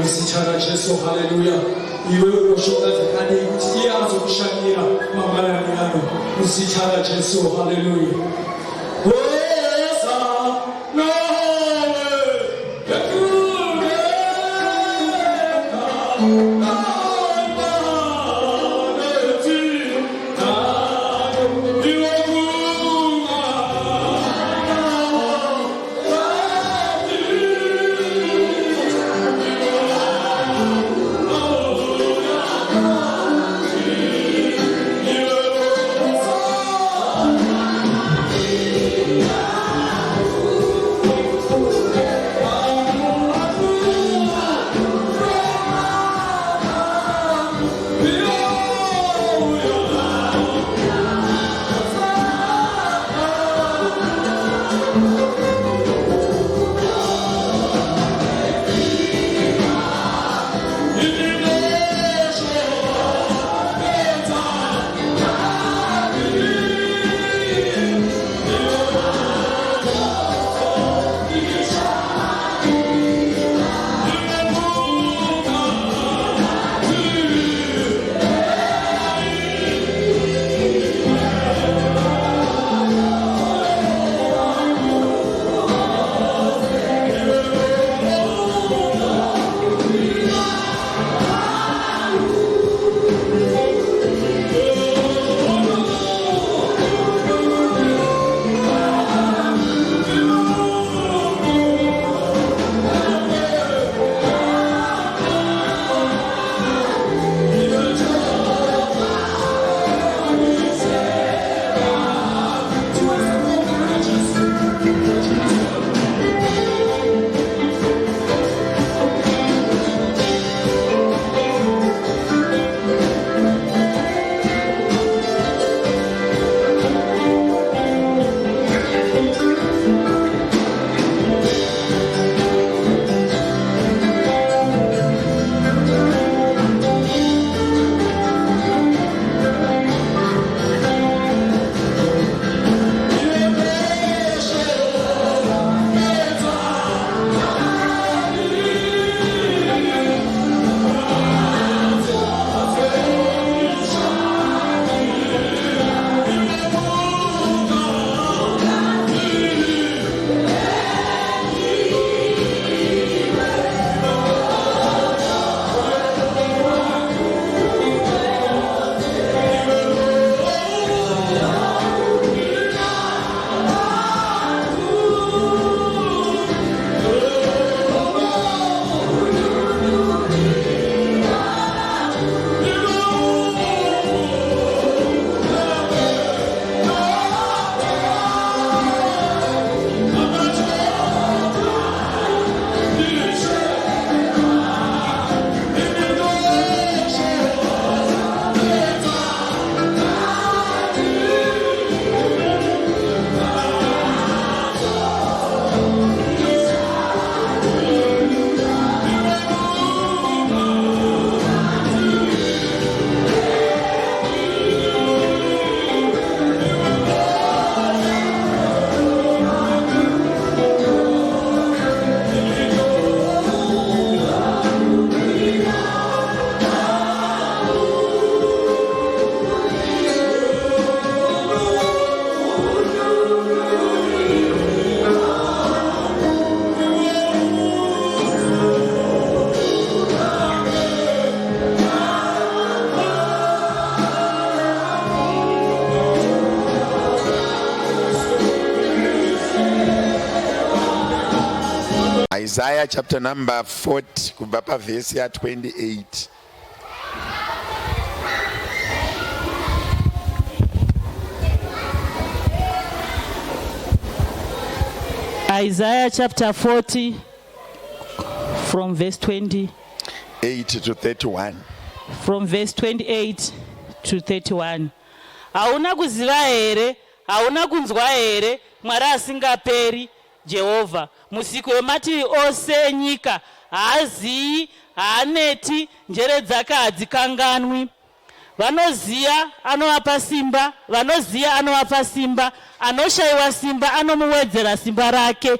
Muzita raJesu, haleluya. Iwe unoshonga dzakadii kuti iye azokushanyira mangwanani ano muzita raJesu, haleluya. Isaiah chapter number 40 kubva pavhesi ya 28. Isaiah chapter 40 from verse 20 8 to 31. From verse 28 to 31. Hauna kuziva here? Hauna kunzwa here? Mwari asingaperi, Jehovha, musiki wemativi ose enyika, haaziyi, haaneti, njere dzake hadzikanganwi. Vanoziya anovapa simba, vanoziya anovapa simba, anoshaiwa simba anomuwedzera simba rake.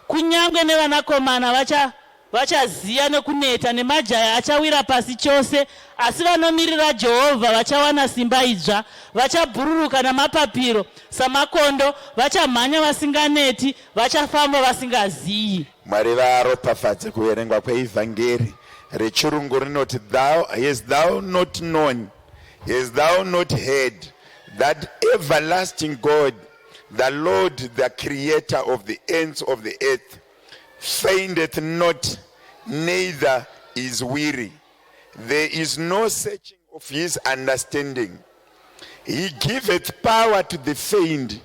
Kunyange nevanakomana vacha Vachaziya nokuneta, nemajaya achawira pasi chose, asi vanomirira Jehovha vachawana simba idzva. Vachabhururuka namapapiro samakondo, vachamhanya vasinganeti, vachafamba vasingaziyi. Mwari varopafadze kuverengwa kweivhangeri rechirungu rinoti, Thou hast thou not known, hast thou not heard that everlasting God, the Lord, the creator of the ends of the earth, fainteth not, neither is weary. There is no searching of his understanding. He giveth power to the faint,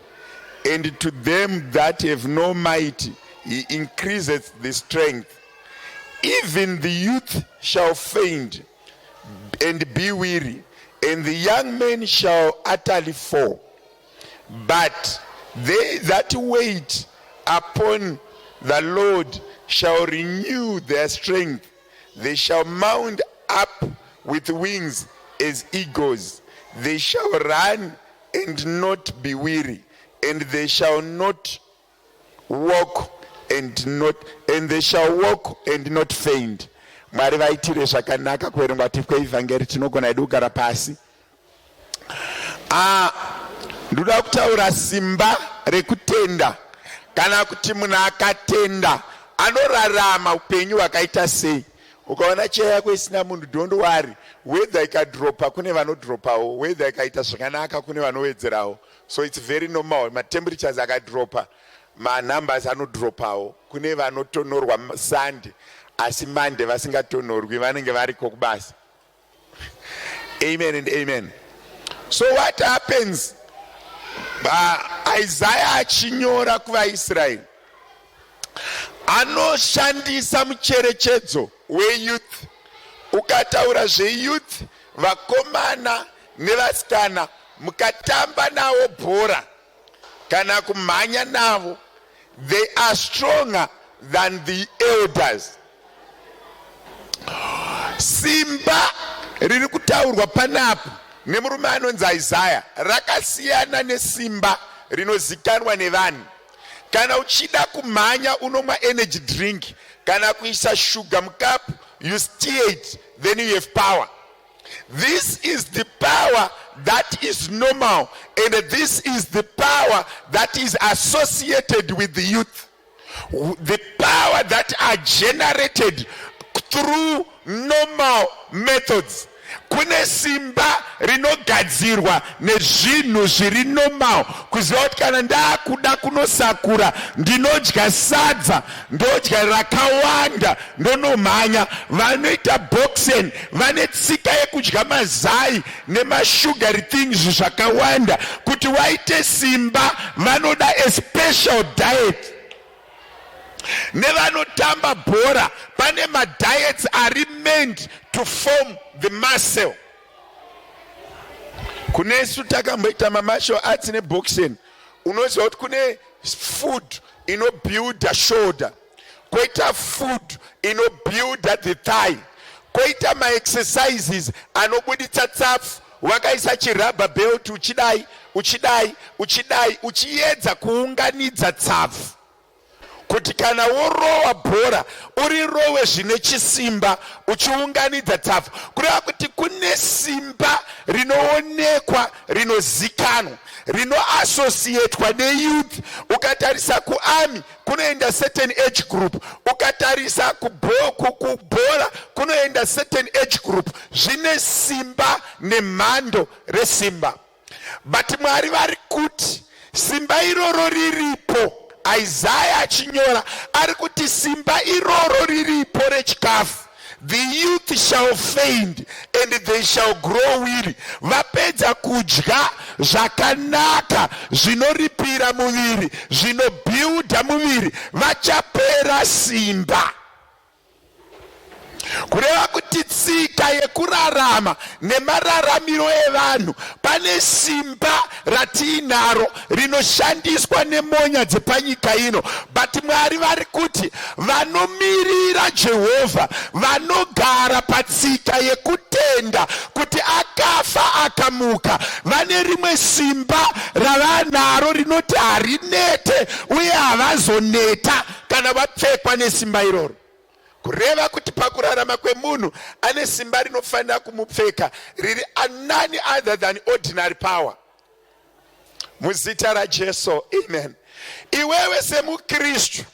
and to them that have no might he increaseth the strength. Even the youth shall faint and be weary, and the young men shall utterly fall. But they that wait upon the Lord shall renew their strength. They shall mount up with wings as eagles. They shall run and not be weary, and they shall not walk and not and they shall walk and not faint. Mwari vaitire zvakanaka kuverengwa kweivhangeri. Tinogona hedu kugara pasi. Ah, ndoda kutaura simba rekutenda, kana kuti munhu akatenda anorarama upenyu hwakaita sei. Ukaona cheya yako isina munhu, don't worry. Whether ikadropa, kune vanodropawo. Whether ikaita zvakanaka, kune vanowedzerawo. So it's very normal. Matemperatures akadropa, manumbers anodropawo. Kune vanotonorwa Sunday, asi Monday vasingatonorwi, vanenge variko kubasa. Amen and amen. So what happens? Isaiah achinyora kuvaIsraeri, anoshandisa mucherechedzo weyouth. Ukataura zveyouth, vakomana nevasikana, mukatamba navo bhora kana kumhanya navo, they are stronger than the elders. Simba riri kutaurwa panapo nemurume anonzi Isaya rakasiyana nesimba rinozikanwa nevanhu. Kana uchida kumhanya, unomwa energy drink kana kuisa shuga mukapu. You stir it, then you have power. This is the power that is normal, and this is the power that is associated with the youth, the power that are generated through normal methods. Kune simba rinogadzirwa nezvinhu zviri normal, kuziva kuti kana ndaakuda kunosakura, ndinodya sadza, ndodya rakawanda, ndonomhanya. Vanoita boxing vane tsika yekudya mazai nemasugary things zvakawanda kuti vaite simba. Vanoda a special diet. Nevanotamba bhora, pane madiets ari meant to form the muscle. Kunesu takamboita mamartial arts neboxing, unoziva kuti kune food inobuilda shoulder, koita food inobuilda the thigh, koita maexercises anobuditsa tsapfu, wakaisa chirubber belt, uchidai, uchidai, uchidai, uchiedza kuunganidza tsapfu kuti kana worowa bhora, urirowe zvine chisimba, uchiunganidza tsapfu. Kureva kuti kune simba rinoonekwa, rinozikanwa, rinoassociatwa neyouth. Ukatarisa kuarmy, kunoenda certain age group. Ukatarisa kubhora, kunoenda certain age group. Zvine simba nemhando resimba, but Mwari vari kuti simba iroro riripo. Isaya achinyora ari kuti simba iroro riripo rechikafu. The youth shall faint and they shall grow weary. Vapedza kudya zvakanaka zvinoripira muviri, zvinobhiudha muviri, vachapera simba. Kureva kuti tsika yekurarama nemararamiro evanhu, pane simba ratiinaro rinoshandiswa nemonya dzepanyika ino, but Mwari vari kuti vanomirira Jehovha, vanogara patsika yekutenda kuti akafa akamuka, vane rimwe simba ravanaro rinoti harinete uye havazoneta kana vapfekwa nesimba iroro. Kureva kuti pakurarama kwemunhu ane simba rinofanira kumupfeka riri none other than ordinary power. Muzita raJesu, amen. Iwewe semuKristu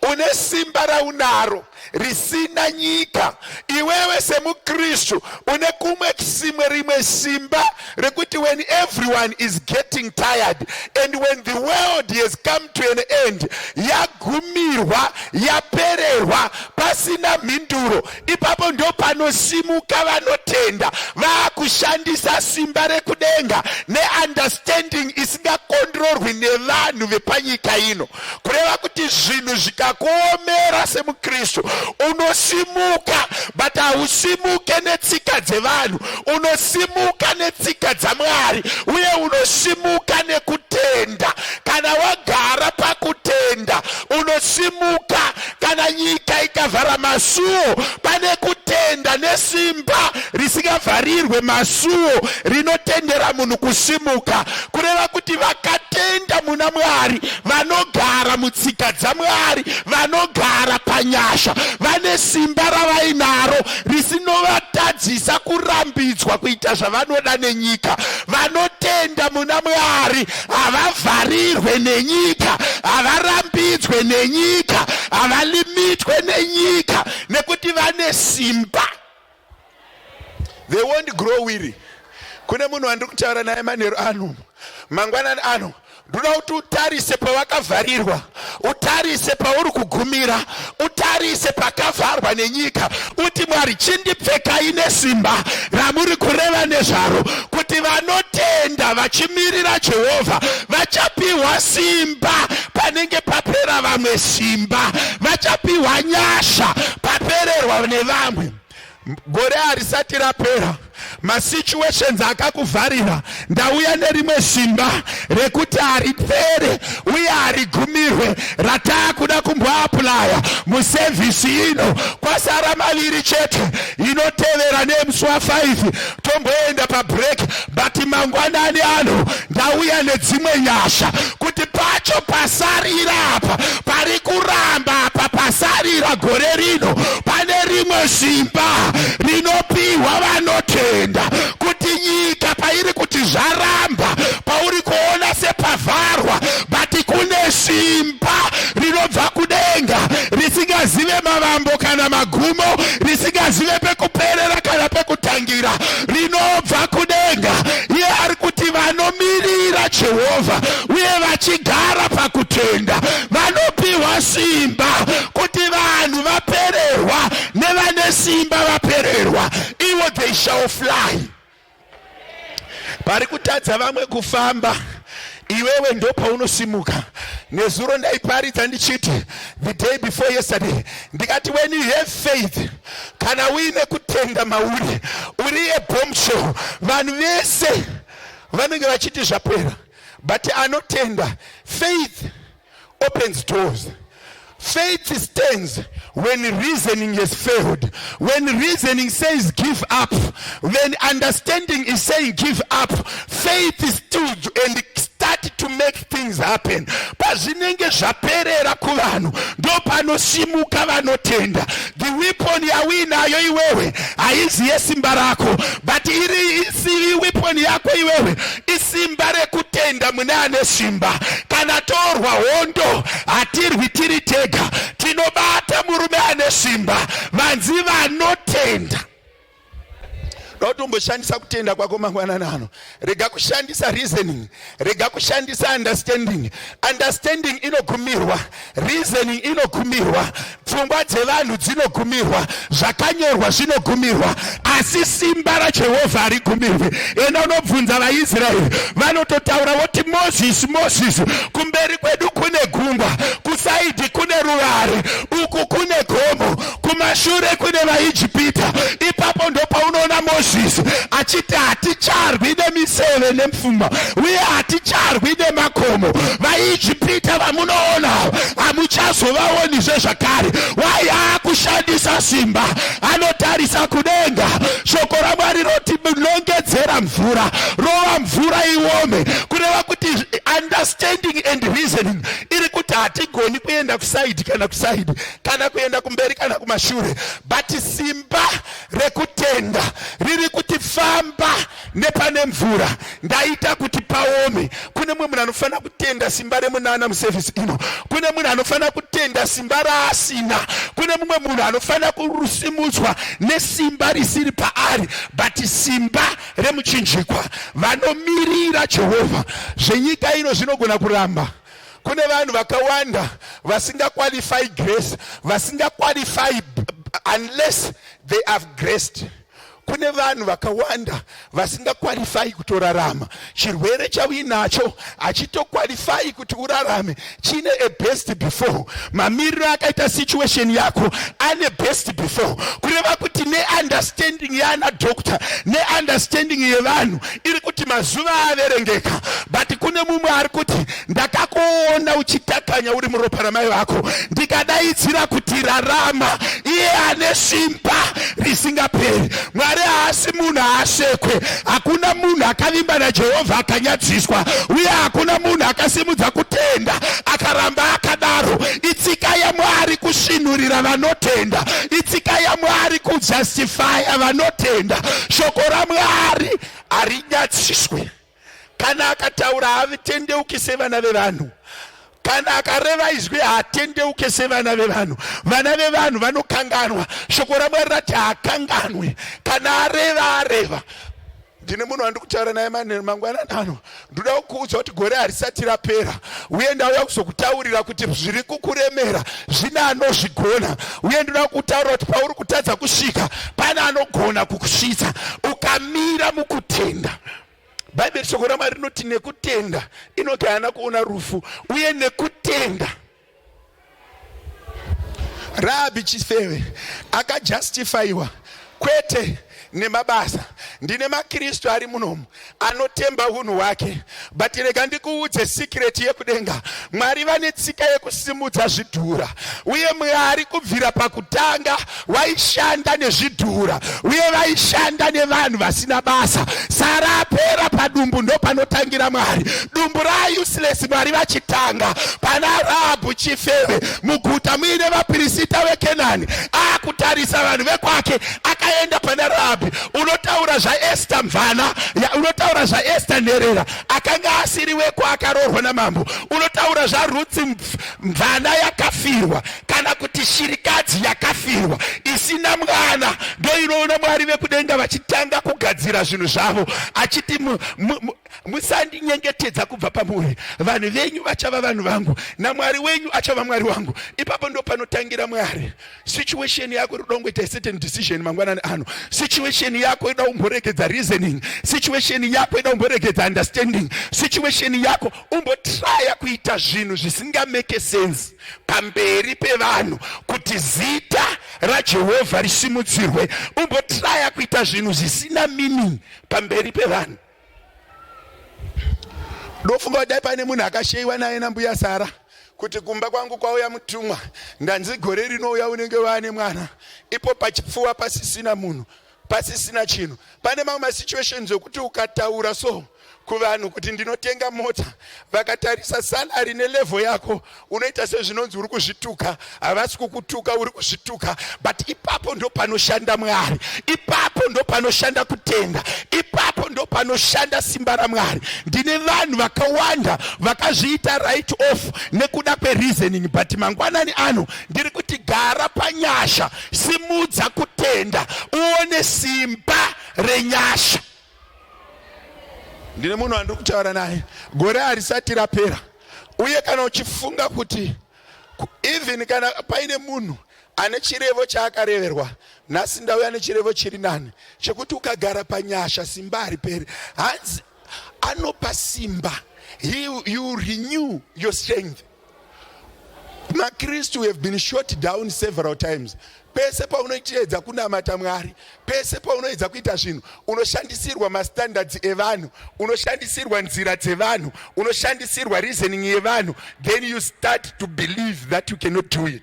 une simba raunaro risina nyika. Iwewe semuKristu une kumwe simwe rimwe simba rekuti when everyone is getting tired and when the world has come to an end, yagumirwa, yapererwa, pasina mhinduro, ipapo ndo panosimuka vanotenda vaakushandisa simba rekudenga neunderstanding isingakondrorwi nevanhu vepanyika ino. Kureva kuti zvinhu zvikakuomera semuKristu, unosimuka, but hausimuke netsika dzevanhu, unosimuka netsika dzaMwari, uye unosimuka nekutenda. Kana wagara pakutenda, unosimuka. Kana nyika ikavhara masuo, pane kutenda nesimba risingavharirwe masuo rinotendera munhu kusimuka. Kureva kuti vakatenda muna Mwari, vanogara mutsika dzaMwari, vanogara panyasha, vane simba ravainaro risinovatadzisa kurambidzwa kuita zvavanoda nenyika. Vanotenda muna Mwari havavharirwe nenyika, havarambidzwe nenyika, havalimitwe nenyika, nekuti vane simba. They won't grow weary. Kune munhu wandiri kutaura naye manheru ano, mangwanani ano, ndoda kuti utarise pawakavharirwa, utarise pauri kugumira, utarise pakavharwa nenyika, uti Mwari, chindipfekai nesimba ramuri kureva nezvaro, kuti vanotenda vachimirira Jehovha vachapiwa simba panenge papera vamwe simba, vachapiwa nyasha papererwa nevamwe. Gore harisati rapera, masituations akakuvharira, ndauya nerimwe simba rekuti haripere uye harigumirwe, rataakuda kumboapulaya musevhisi ino. Kwasara maviri chete, inotevera nemusi wa5 tomboenda pabreak, but mangwanani ano ndauya nedzimwe nyasha kuti pacho pasarira apa, pari kuramba apa pasarira gore rino, pane rimwe simba rinopiwa vanotenda, kuti nyika pairi kuti zvaramba, pauri kuona sepavharwa, but kune simba rinobva kudenga risingazive mavambo kana magumo, risingazive pekuperera kana pekutangira, rinobva kudenga. Iye ari kuti vanomirira Jehovha uye vachigara pakutenda vanopiwa simba, kuti vanhu vapererwa nevane simba vapererwa, ivo they shall fly. Pari kutadza vamwe kufamba, iwewe ndo paunosimuka. Nezuro ndaiparidza ndichiti, the day before yesterday, ndikati when you have faith, kana uine kutenda mauri, uri a bombshell. Vanhu vese vanenge vachiti zvapera, but anotenda, faith opens doors. Faith stands when reasoning has failed. When reasoning says give up, when understanding is saying give up, faith stood and start to make things happen. Pazvinenge zvaperera kuvanhu, ndo panosimuka vanotenda. The weapon yauinayo iwewe haizi yesimba rako, but iri isiri weapon yako iwewe, isimba rekutenda mune ane simba. Kana torwa hondo, hatirwi tiri tega, tinobata murume ane simba, vanzi vanotenda. Da kutomboshandisa kutenda kwako mangwanani ano. Rega kushandisa reasoning, rega kushandisa understanding. Understanding inogumirwa, reasoning inogumirwa, pfungwa dzevanhu dzinogumirwa, zvakanyorwa zvinogumirwa, asi simba raJehovha harigumirwi. Enda unobvunza vaIsraeri, vanototaura voti, "Mozisi, Mozisi, kumberi kwedu kune gungwa, kusaidhi kune ruvare, uku kune gomo, kumashure kune vaIjipita." Ipapo ndopaunoona Mozisi achiti, "Haticharwi nemiseve nemfuma, uye haticharwi nemakomo. VaIjipita vamunoona hamuchazovaonizve zvakare." Wai aakushandisa simba, anotarisa kudenga. Shoko raMwari roti nongedzera mvura, rova mvura iome. Kureva kuti understanding and reasoning iri kuti Hatigoni kuenda kusaidi kana kusaidi kana kuenda kumberi kana kumashure, but simba rekutenda riri kuti famba nepane mvura, ndaita kuti paome. Kune mumwe munhu anofanira kutenda simba remunana musevhisi ino. Kune munhu anofanira kutenda simba raasina. Kune mumwe munhu anofanira kusimudzwa nesimba risiri paari, but simba remuchinjikwa. Vanomirira Jehovha. Zvenyika ino zvinogona kuramba. Kune vanhu vakawanda vasingaqualify grace, vasingaqualify unless they have graced. Kune vanhu vakawanda vasingakwalifai kutorarama. Chirwere chauinacho hachitokwalifai kuti urarame, chine a best before. Mamiriro akaita situation yako ane best before, kureva kuti neunderstanding yaana doctor neunderstanding yevanhu iri kuti mazuva averengeka, but kune mumwe ari kuti ndakakuona uchitakanya uri muropa ramai vako, ndikadaidzira kuti rarama. Iye ane simba risingaperi. Mwari haasi munhu, haasekwe. Hakuna munhu akavimba naJehovha akanyadziswa, uye hakuna munhu akasimudza kutenda akaramba akadaro. Itsika yaMwari kusvinurira vanotenda, itsika yaMwari kujustifya vanotenda. Shoko raMwari harinyadziswe. Kana akataura haatendeuki sevana vevanhu. Kana akareva izwi haatendeuke sevana vevanhu. Vana vevanhu vanokanganwa. Shoko raMwari rati haakanganwe. Kana areva, areva. Ndine munhu wandiri kutaura naye manheru mangwanani ano. Ndoda kukuudza kuti gore harisati rapera, uye ndauya kuzokutaurira kuti zviri kukuremera zvine anozvigona, uye ndoda kukutaurira kuti pauri kutadza kusvika pane anogona kukusvitsa ukamira mukutenda. Bhaibheri, shoko raMwari rinoti nekutenda Inoki haana kuona rufu, uye nekutenda Rahabi chifeve akajustifaiwa kwete nemabasa. Ndine maKristu ari munomu anotemba unhu hwake, but rega ndikuudze secret yekudenga. Mwari vane tsika yekusimudza zvidhura, uye Mwari kubvira pakutanga waishanda nezvidhura, uye vaishanda nevanhu vasina basa. Sara apera padumbu ndopanotangira Mwari. Dumbu rauseless, Mwari vachitanga pana Rahabhu chifeve muguta muine vapirisita veKenani. Akutarisa vanhu vekwake, akaenda pana Rahabhi. Unotaura zvaEsta mvana, unotaura zvaEsta nherera akanga asiri weko akaroorwa namambo. Unotaura zvaRutsi mvana yakafirwa, kana kuti shirikadzi yakafirwa isina mwana. Ndoinoona Mwari vekudenga vachitanga kugadzira zvinhu zvavo, achiti musandinyengetedza kubva pamuri, vanhu venyu vachava vanhu vangu, naMwari wenyu achava Mwari wangu. Ipapo ndo panotangira Mwari. Situation yako iri kuda kungoita certain decision mangwanani ano. Situation yako ida kumboregedza reasoning. Situation yako ida kumboregedza understanding. Situation yako umbotraya kuita zvinhu zvisingamake sense pamberi pevanhu kuti zita raJehovha risimudzirwe. Umbotraya kuita zvinhu zvisina meaning pamberi pevanhu. Ndofunga kuti dai pane munhu akasheyiwa naye nambuya Sara kuti kumba kwangu kwauya mutumwa, ndanzi gore rinouya unenge waane mwana, ipo pachipfuwa pasisina munhu, pasisina chinhu. Pane mamwe masituations ekuti ukataura so kuvanhu kuti ndinotenga mota, vakatarisa salary nelevel yako, unoita sezvinonzi uri kuzvituka. Havasi kukutuka, uri kuzvituka, but ipapo ndo panoshanda Mwari, ipapo ndo panoshanda kutenda, ipapo ndo panoshanda simba raMwari. Ndine vanhu vakawanda vakazviita right off nekuda kwereasoning, but mangwanani ano ndiri kuti gara panyasha, simudza kutenda, uone simba renyasha. Ndine munhu wandiri kutaura naye, gore harisati rapera, uye kana uchifunga kuti even kana paine munhu ane chirevo chaakareverwa, nhasi ndauya nechirevo chiri nani chekuti ukagara panyasha simba hariperi. Hanzi anopa simba, you renew your strength. MaKristu have been shot down several times. Pese paunoedza kunamata Mwari, pese paunoedza kuita zvinhu, unoshandisirwa mastandards evanhu, unoshandisirwa nzira dzevanhu, unoshandisirwa reasoning yevanhu, then you start to believe that you cannot do it.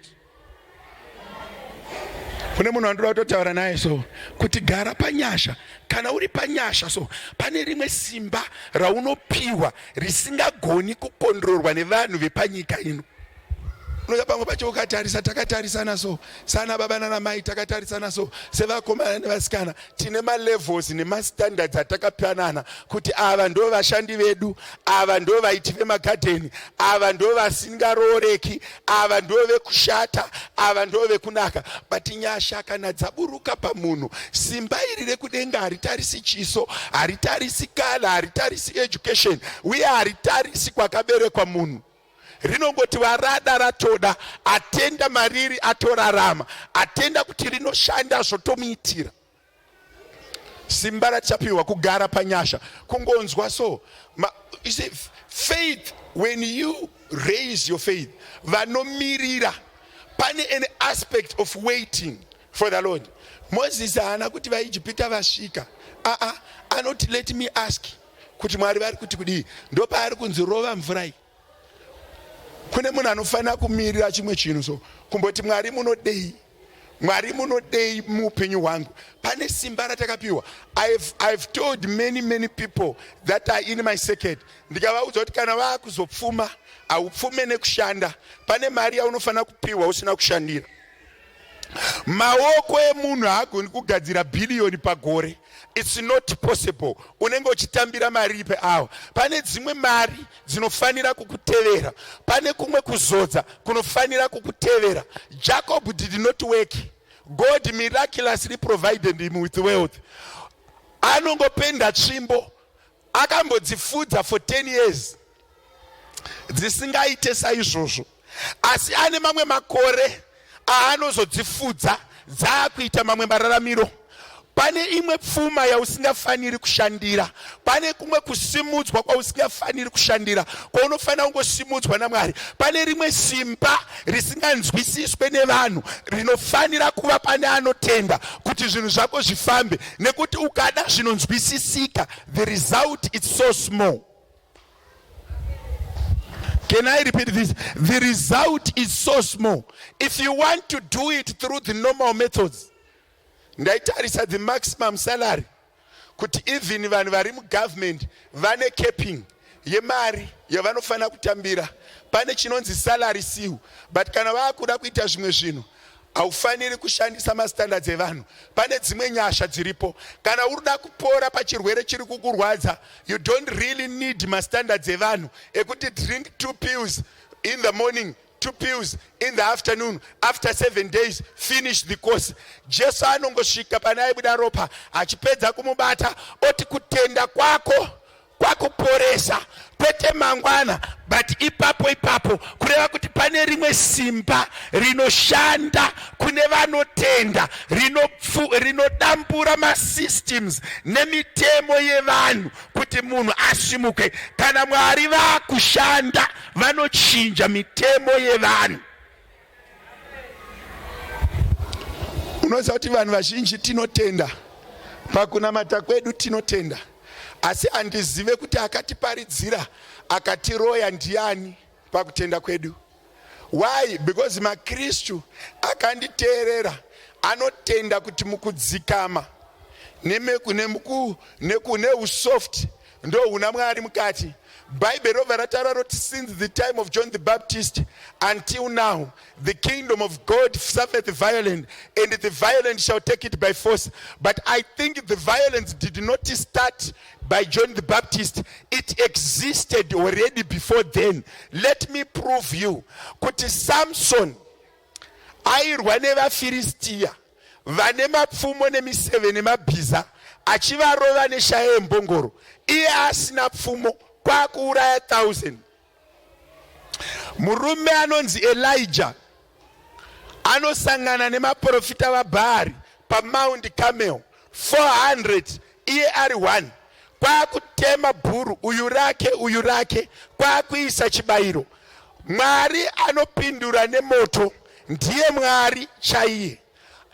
Kune munhu wandoda kutotaura naye so kuti gara panyasha. Kana uri panyasha so pane rimwe simba raunopiwa risingagoni kukondrorwa nevanhu vepanyika ino. Unoziva pamwe pacho ukatarisa, takatarisana so sana baba nana mai, takatarisana so sevakomana nevasikana, tine malevels nemastandards atakapanana kuti ava ndo vashandi vedu, ava ndo vaiti vemagadheni, ava ndo vasingarooreki, ava ndo vekushata, ava ndo vekunaka. But nyasha kana dzaburuka pamunhu, simba iri rekudenga haritarisi chiso, haritarisi kala, haritarisi education, uye haritarisi kwakaberekwa munhu. Rinongoti varada ratoda, atenda mariri atorarama, atenda kuti rinoshanda zvotomuitira. Simba ratichapiwa kugara panyasha, kungonzwa so you see, faith, when you raise your faith, vanomirira pane an aspect of waiting for the Lord. Moses haana kuti vaIjipita vasvika, aa, anoti, "Let me ask kuti Mwari vari kuti kudii." Ndopaari kunzi, "Rova mvura iyi." Kune munhu anofanira kumirira chimwe chinhu, so kumboti, "Mwari munodei? Mwari munodei muupenyu hwangu?" Pane simba ratakapiwa. I've told many, many people that are in my circuit, ndikavaudza kuti kana vaakuzopfuma, haupfume nekushanda. Pane mari yaunofanira kupiwa usina kushandira. Maoko emunhu haagoni kugadzira bhiliyoni pagore. It's not possible. Unenge uchitambira mari peawa. Pane dzimwe mari dzinofanira kukutevera, pane kumwe kuzodza kunofanira kukutevera. Jacob did not work. God miraculously provided him with wealth. Anongopenda tsvimbo, akambodzifudza for 10 years dzisingaite saizvozvo, asi ane mamwe makore aanozodzifudza dzaakuita mamwe mararamiro. Pane imwe pfuma yausingafaniri kushandira, pane kumwe kusimudzwa kwausingafaniri kushandira, kwaunofanira kungosimudzwa naMwari. Pane rimwe simba risinganzwisiswe nevanhu rinofanira kuva pane anotenda kuti zvinhu zvako zvifambe, nekuti ukada zvinonzwisisika, the result is so small. Can I repeat this? The result is so small if you want to do it through the normal methods. Ndaitarisa the maximum salary kuti even vanhu vari mugovernment vane capping yemari yavanofanira kutambira. Pane chinonzi salary ceiling. But kana vaakuda kuita zvimwe zvinhu, haufaniri kushandisa mastandards evanhu. Pane dzimwe nyasha dziripo. Kana uri kuda kupora pachirwere chiri kukurwadza, you don't really need mastandards evanhu ekuti drink two pills in the morning, two pills in the afternoon, after 7 days finish the course. Jesu anongosvika pane aibuda ropa, achipedza kumubata oti, "Kutenda kwako kwakuporesa." Kwete mangwana, but ipapo ipapo. Kureva kuti pane rimwe simba rinoshanda kune vanotenda, rinodambura masystems nemitemo yevanhu kuti munhu asimuke. Kana Mwari vaakushanda, vanochinja mitemo yevanhu. Unoziva kuti vanhu vazhinji tinotenda pakunamata kwedu, tinotenda, asi handizive kuti akatiparidzira akatiroya ndiani pakutenda kwedu. Why? Because maKristu akanditeerera anotenda kuti mukudzikama neusoft ndo huna Mwari mukati. Bhaibheri robva rataura roti, "Since the time of John the Baptist until now, the kingdom of God suffereth violent, and the violent shall take it by force." But I think the violence did not start by John the Baptist. It existed already before then. Let me prove you kuti Samson airwa nevaFiristiya vane mapfumo nemiseve nemabhiza, achivarova neshaya yembongoro, iye asina pfumo, kwakuuraya 1000. Murume anonzi Elijah anosangana nemaprofita vaBhaari paMount Carmel, 400, iye ari 1, kwakutema bhuru, uyu rake, uyu rake, kwakuisa chibayiro. Mwari anopindura nemoto ndiye Mwari chaiye.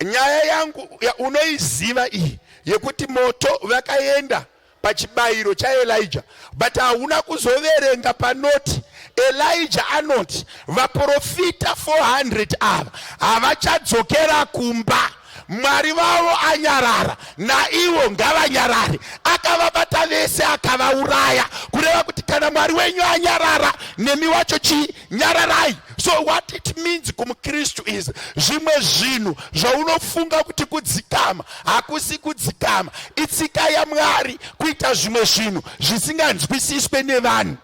Nyaya yangu unoiziva iyi yekuti moto vakaenda pachibayiro chaElijah, but hauna kuzoverenga panoti Elijah anoti vaprofita 400 ava havachadzokera kumba. Mwari vavo anyarara, naivo ngavanyarare. Akavabata vese akavauraya. Kureva kuti kana Mwari wenyu anyarara, nemi wacho chinyararai. So what it means kumukristu is zvimwe zvinhu zvaunofunga kuti kudzikama hakusi kudzikama. Itsika yaMwari kuita zvimwe zvinhu zvisinganzwisiswe nevanhu.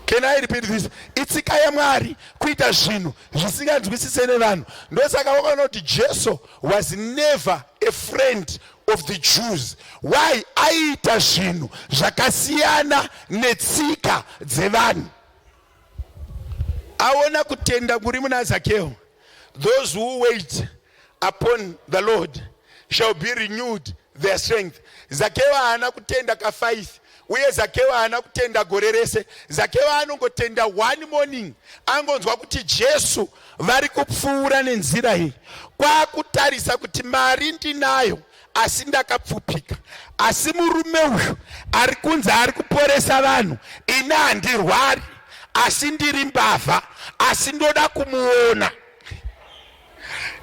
Can I repeat this? Itsika yaMwari kuita zvinhu zvisinganzwisise nevanhu. Ndosaka wakaona kuti Jesu was never a friend of the Jews. Why? Aiita zvinhu zvakasiyana netsika dzevanhu. Aona kutenda kuri muna Zakeo. Those who wait upon the Lord shall be renewed their strength. Zakeo haana kutenda ka5 uye Zakeo haana kutenda gore rese. Zakeo anongotenda one morning angonzwa kuti Jesu vari kupfuura nenzira iyi, kwakutarisa kuti mari ndinayo asi ndakapfupika, asi murume uyu ari kunzi ari kuporesa vanhu, ini handirwari asi ndiri mbavha, asi ndoda kumuona.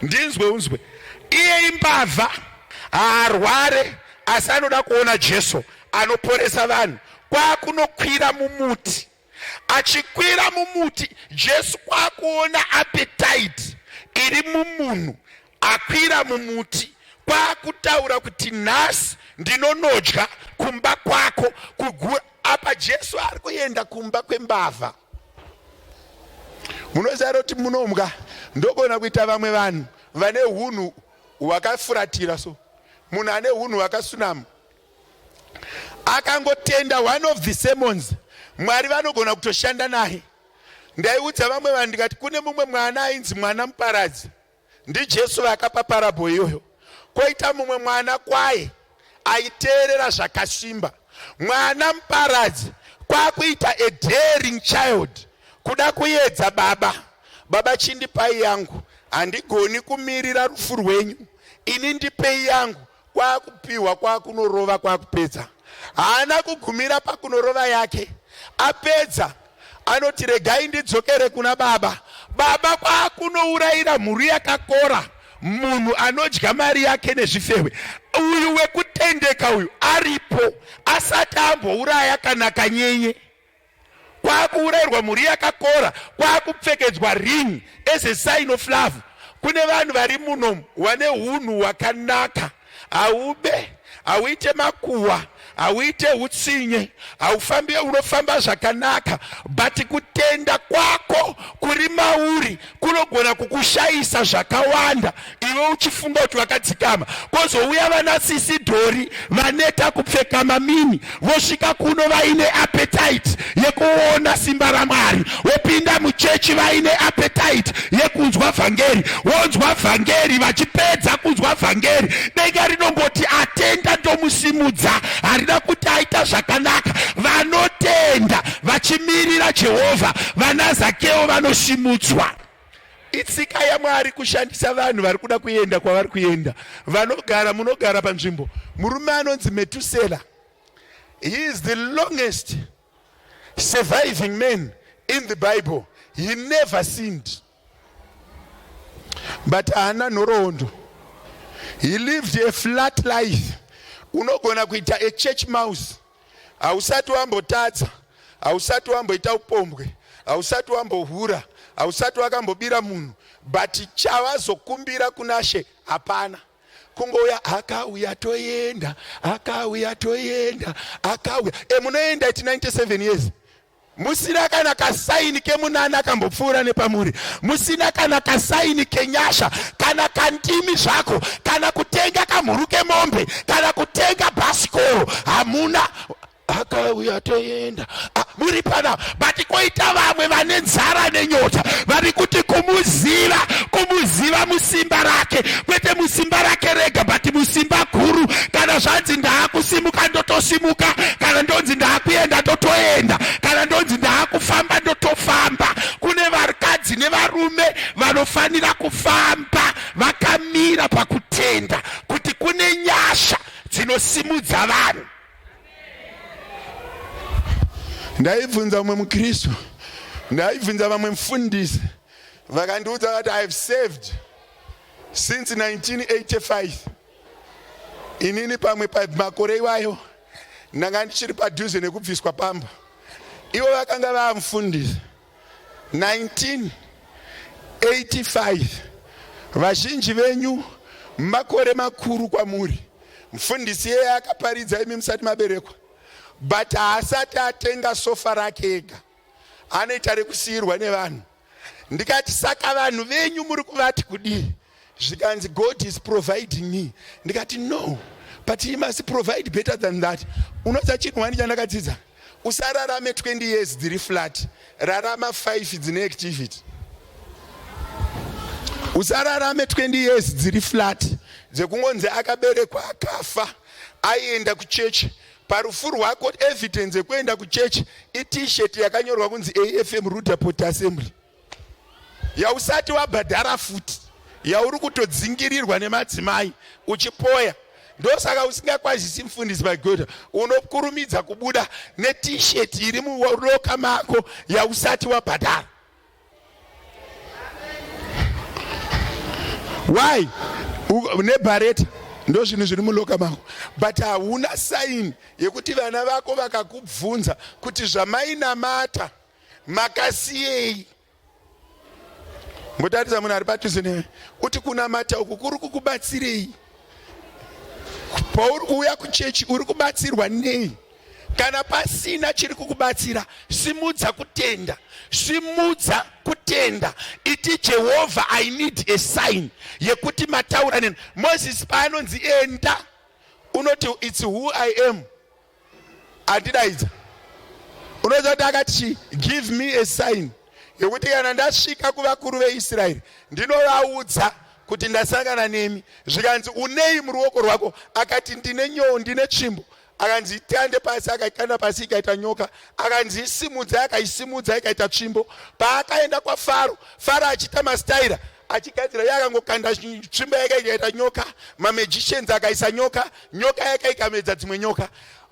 Ndinzwe unzwe, iye imbavha, haarware, asi anoda kuona Jesu anoporesa vanhu. Kwakunokwira mumuti, achikwira mumuti Jesu kwakuona appetite iri mumunhu akwira mumuti, kwakutaura kuti nhasi ndinonodya kumba kwako. Kugura apa Jesu ari kuenda kumba kwembavha. Munoziva kuti munombwa ndogona kuita vamwe vanhu vane hunhu hwakafuratira, so munhu ane hunhu hwakasunama akangotenda one of the sermons, Mwari vanogona kutoshanda naye. Ndaiudza vamwe vanhu ndikati kune mumwe mwana ainzi mwana muparadzi, ndiJesu vakapa parabho iyoyo. Koita mumwe mwana kwaye aiteerera zvakasimba. Mwana muparadzi kwakuita a daring child, kuda kuedza baba. Baba, chindipai yangu, handigoni kumirira rufu rwenyu, ini ndipei yangu. Kwakupiwa, kwakunorova, kwakupedza. Haana kugumira pakunorova yake. Apedza anoti regai ndidzokere kuna baba. Baba kwakunourayira mhuru yakakora munhu anodya mari yake nezvifewe. Uyu wekutendeka uyu aripo asati ambouraya kana kanyenye. Kwakuurayirwa mhuri yakakora, kwakupfekedzwa ring as a sign of love. Kune vanhu vari muno vane hunhu hwakanaka, haube, hauite makuhwa, hauite utsinye, haufambi, unofamba zvakanaka, but kutenda kwako kuri mauri kunogona kukushayisa zvakawanda iwe uchifunga kuti wakadzikama. Kozouya vana sisi dhori vaneta kupfeka mamini, vosvika kuno vaine appetite yekuona simba raMwari, wopinda muchechi vaine appetite yekunzwa vhangeri, wonzwa vhangeri, vachipedza kunzwa vhangeri denga rinongoti atenda ndomusimudza, harina kuti aita zvakanaka. Vanotenda vachimirira Jehovha, vana Zakeo vanosimudzwa. Itsika yaMwari kushandisa vanhu vari kuda kuenda kwavari kuenda. Vanogara munogara panzvimbo. Murume anonzi Metusela, he is the longest surviving man in the Bible. He never sinned, but haana nhoroondo. He lived a flat life. Unogona kuita a church mouse, hausati wambotadza, hausati wamboita upombwe, hausati wambohura, hausati wakambobira munhu, but chavazokumbira kunaShe hapana. Kungouya akauya toenda, akauya toenda, akauya. E, munoenda iti 97 years musina kana kasaini kemunana kambopfuura nepamuri, musina kana kasaini kenyasha, kana kandimi zvako, kana kutenga kamhuru kemombe, kana kutenga bhasikoro hamuna. Akauya toenda, muri pana. But koita vamwe vane nzara nenyota vari kuti kumuziva, kumuziva musimba rake, kwete musimba rake rega, but musimba guru. Kana zvanzi ndaakusimuka ndotosimuka, kana ndonzi ndaakuenda ndotoenda, kana ndonzi ndaakufamba ndotofamba. Kune vakadzi nevarume vanofanira kufamba vakamira pakutenda kuti kune nyasha dzinosimudza vanhu. Ndaibvunza mumwe mukristu, ndaibvunza vamwe mufundisi, vakandiudza vati I have served since 1985. Inini pamwe pamakore iwayo ndanga ndichiri padhuze nekubviswa pamba, ivo vakanga vamufundisi. 1985 vazhinji venyu makore makuru kwamuri mufundisi yeye akaparidza imi musati maberekwa but haasati atenga sofa rake ega anoita rekusiyirwa nevanhu ndikati saka vanhu venyu muri kuvati kudii zvikanzi god is providing me ndikati no but he must provide better than that unoziva chinhu wani chandakadzidza usararame 20 years dziri flat rarama 5 dzine activity usararame 20 years dziri flat dzekungonzi akaberekwa akafa aienda kuchechi parufu rwako evidence yekuenda kuchechi it-shirt yakanyorwa kunzi afm rudaport assembly yausati wabhadhara futi yauri kutodzingirirwa nemadzimai uchipoya ndosaka usingakwazisi mufundisi magoda unokurumidza kubuda net-shirt iri muroka mako yausati wabhadhara why nebhareta ndozvinhu zviri muloka mako but hauna saini yekuti vana vako vakakubvunza kuti zvamainamata makasiyei mbotaridza munhu ari padhuze newe kuti kunamata uku kuri kukubatsirei pauri kuuya kuchechi uri kubatsirwa nei kana pasina chiri kukubatsira simudza kutenda simudza kutenda iti jehovha i need a sign yekuti mataura neni moses paanonzi enda unoti its who i am andidaidza unoziva kuti akati chii give me a sign yekuti kana ndasvika kuvakuru veisraeri ndinovaudza kuti ndasangana nemi zvikanzi unei muruoko rwako akati ndine nyoo ndine tsvimbo akanzi itande pasi akaikanda pasi ikaita nyoka akanzi isimudza akaisimudza ikaita tsvimbo paakaenda kwafaro faro achiita masitaira achigadzira iye akangokanda tsvimbo yake ikaita nyoka mamagicians akaisa nyoka nyoka yake ikamedza dzimwe nyoka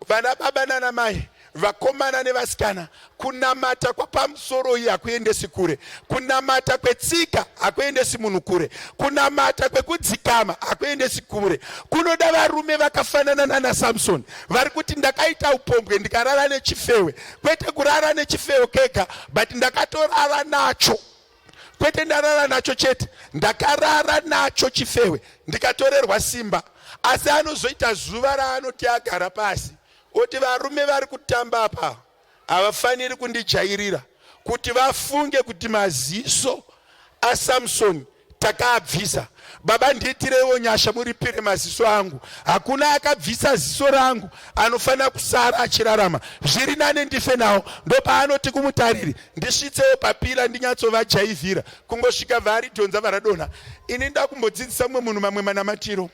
vana baba nana mai vakomana nevasikana kunamata kwapamusoro iyi hakuendesi kure kunamata kwetsika hakuendesi munhu kure kunamata kwekudzikama hakuendesi kure kunoda varume vakafanana nana samsoni vari kuti ndakaita upombwe ndikarara nechifewe kwete kurara nechifewe kega but ndakatorara nacho kwete ndarara nacho chete ndakarara nacho chifewe ndikatorerwa simba asi anozoita zuva raanoti agara pasi oti varume vari kutamba apa havafaniri kundijairira kuti vafunge kuti maziso asamsoni takaabvisa baba ndiitireiwo nyasha muripire maziso angu hakuna akabvisa ziso rangu anofanira kusara achirarama zviri nane ndife nawo ndopaanoti kumutariri ndisvitsewo papira ndinyatsovajaivhira kungosvika varidhonza varadonha ini ndakumbodzidzisa mumwe munhu mamwe manamatiro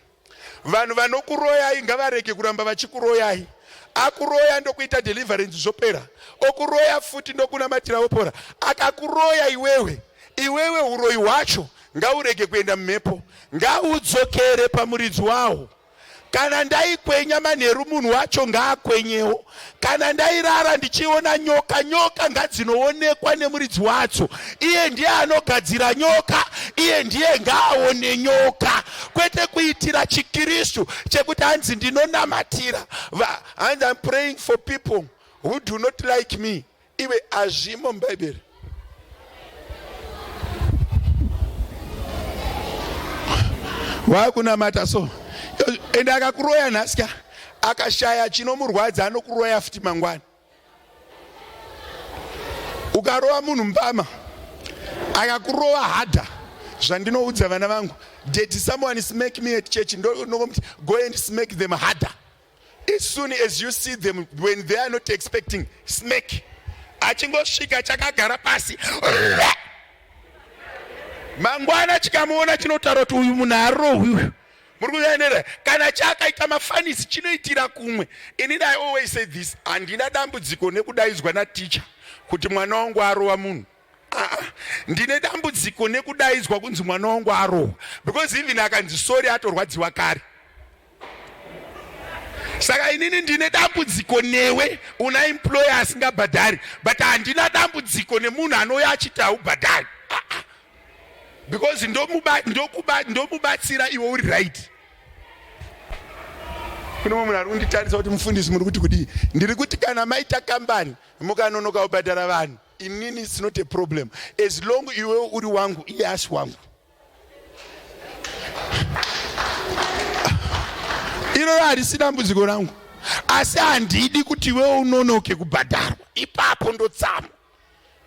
vanhu vanokuroyai ngavarege kuramba vachikuroyai akuroya ndokuita deliverance zvopera okuroya futi ndokunamatira wopora akakuroya iwewe iwewe uroyi hwacho ngaurege kuenda mumhepo ngaudzokere pamuridzi wawo kana ndaikwenya manheru munhu wacho ngaakwenyewo kana ndairara ndichiona nyoka nyoka ngadzinoonekwa nemuridzi wadzo iye ndiye anogadzira nyoka iye ndiye ngaaone nyoka kwete kuitira chikristu chekuti hanzi ndinonamatira hanzi im praying for people who do not like me iwe hazvimo mubhaibheri waakunamata so ende akakuroya nhasi ka akashaya chinomurwadza anokuroya futi mangwana ukarova munhu mbama akakurova hada zvandinoudza vana vangu did someone smack me at church ndonomuti go and smack them harder as soon as you see them when they are not expecting smack achingosvika chakagara pasi mangwana chikamuona chinotaura kuti uyu munhu arohwi uyu muri kuenera kana chakaita mafanisi chinoitira kumwe inini i always say this handina dambudziko nekudaidzwa naticha kuti mwana wangu arova munhu ah, ah. ndine dambudziko nekudaidzwa kunzi mwana wangu arohwa because even akanzi sori atorwadziwa kare saka inini ndine dambudziko newe una employer asingabhadhari but handina dambudziko nemunhu anouya achiti haubhadhari ah, ah. because ndomubatsira iwe uri right kune mumwe munhu ari kunditarisa kuti mufundisi muri kuti kudii ndiri kuti kana maita kambani mukanonoka kubhadhara vanhu Inini it's not a problem as long iwewe uri wangu, iye asi wangu. Iroro harisi dambudziko rangu, asi handidi kuti iwewe unonoke kubhadharwa. Ipapo ndotsamwa.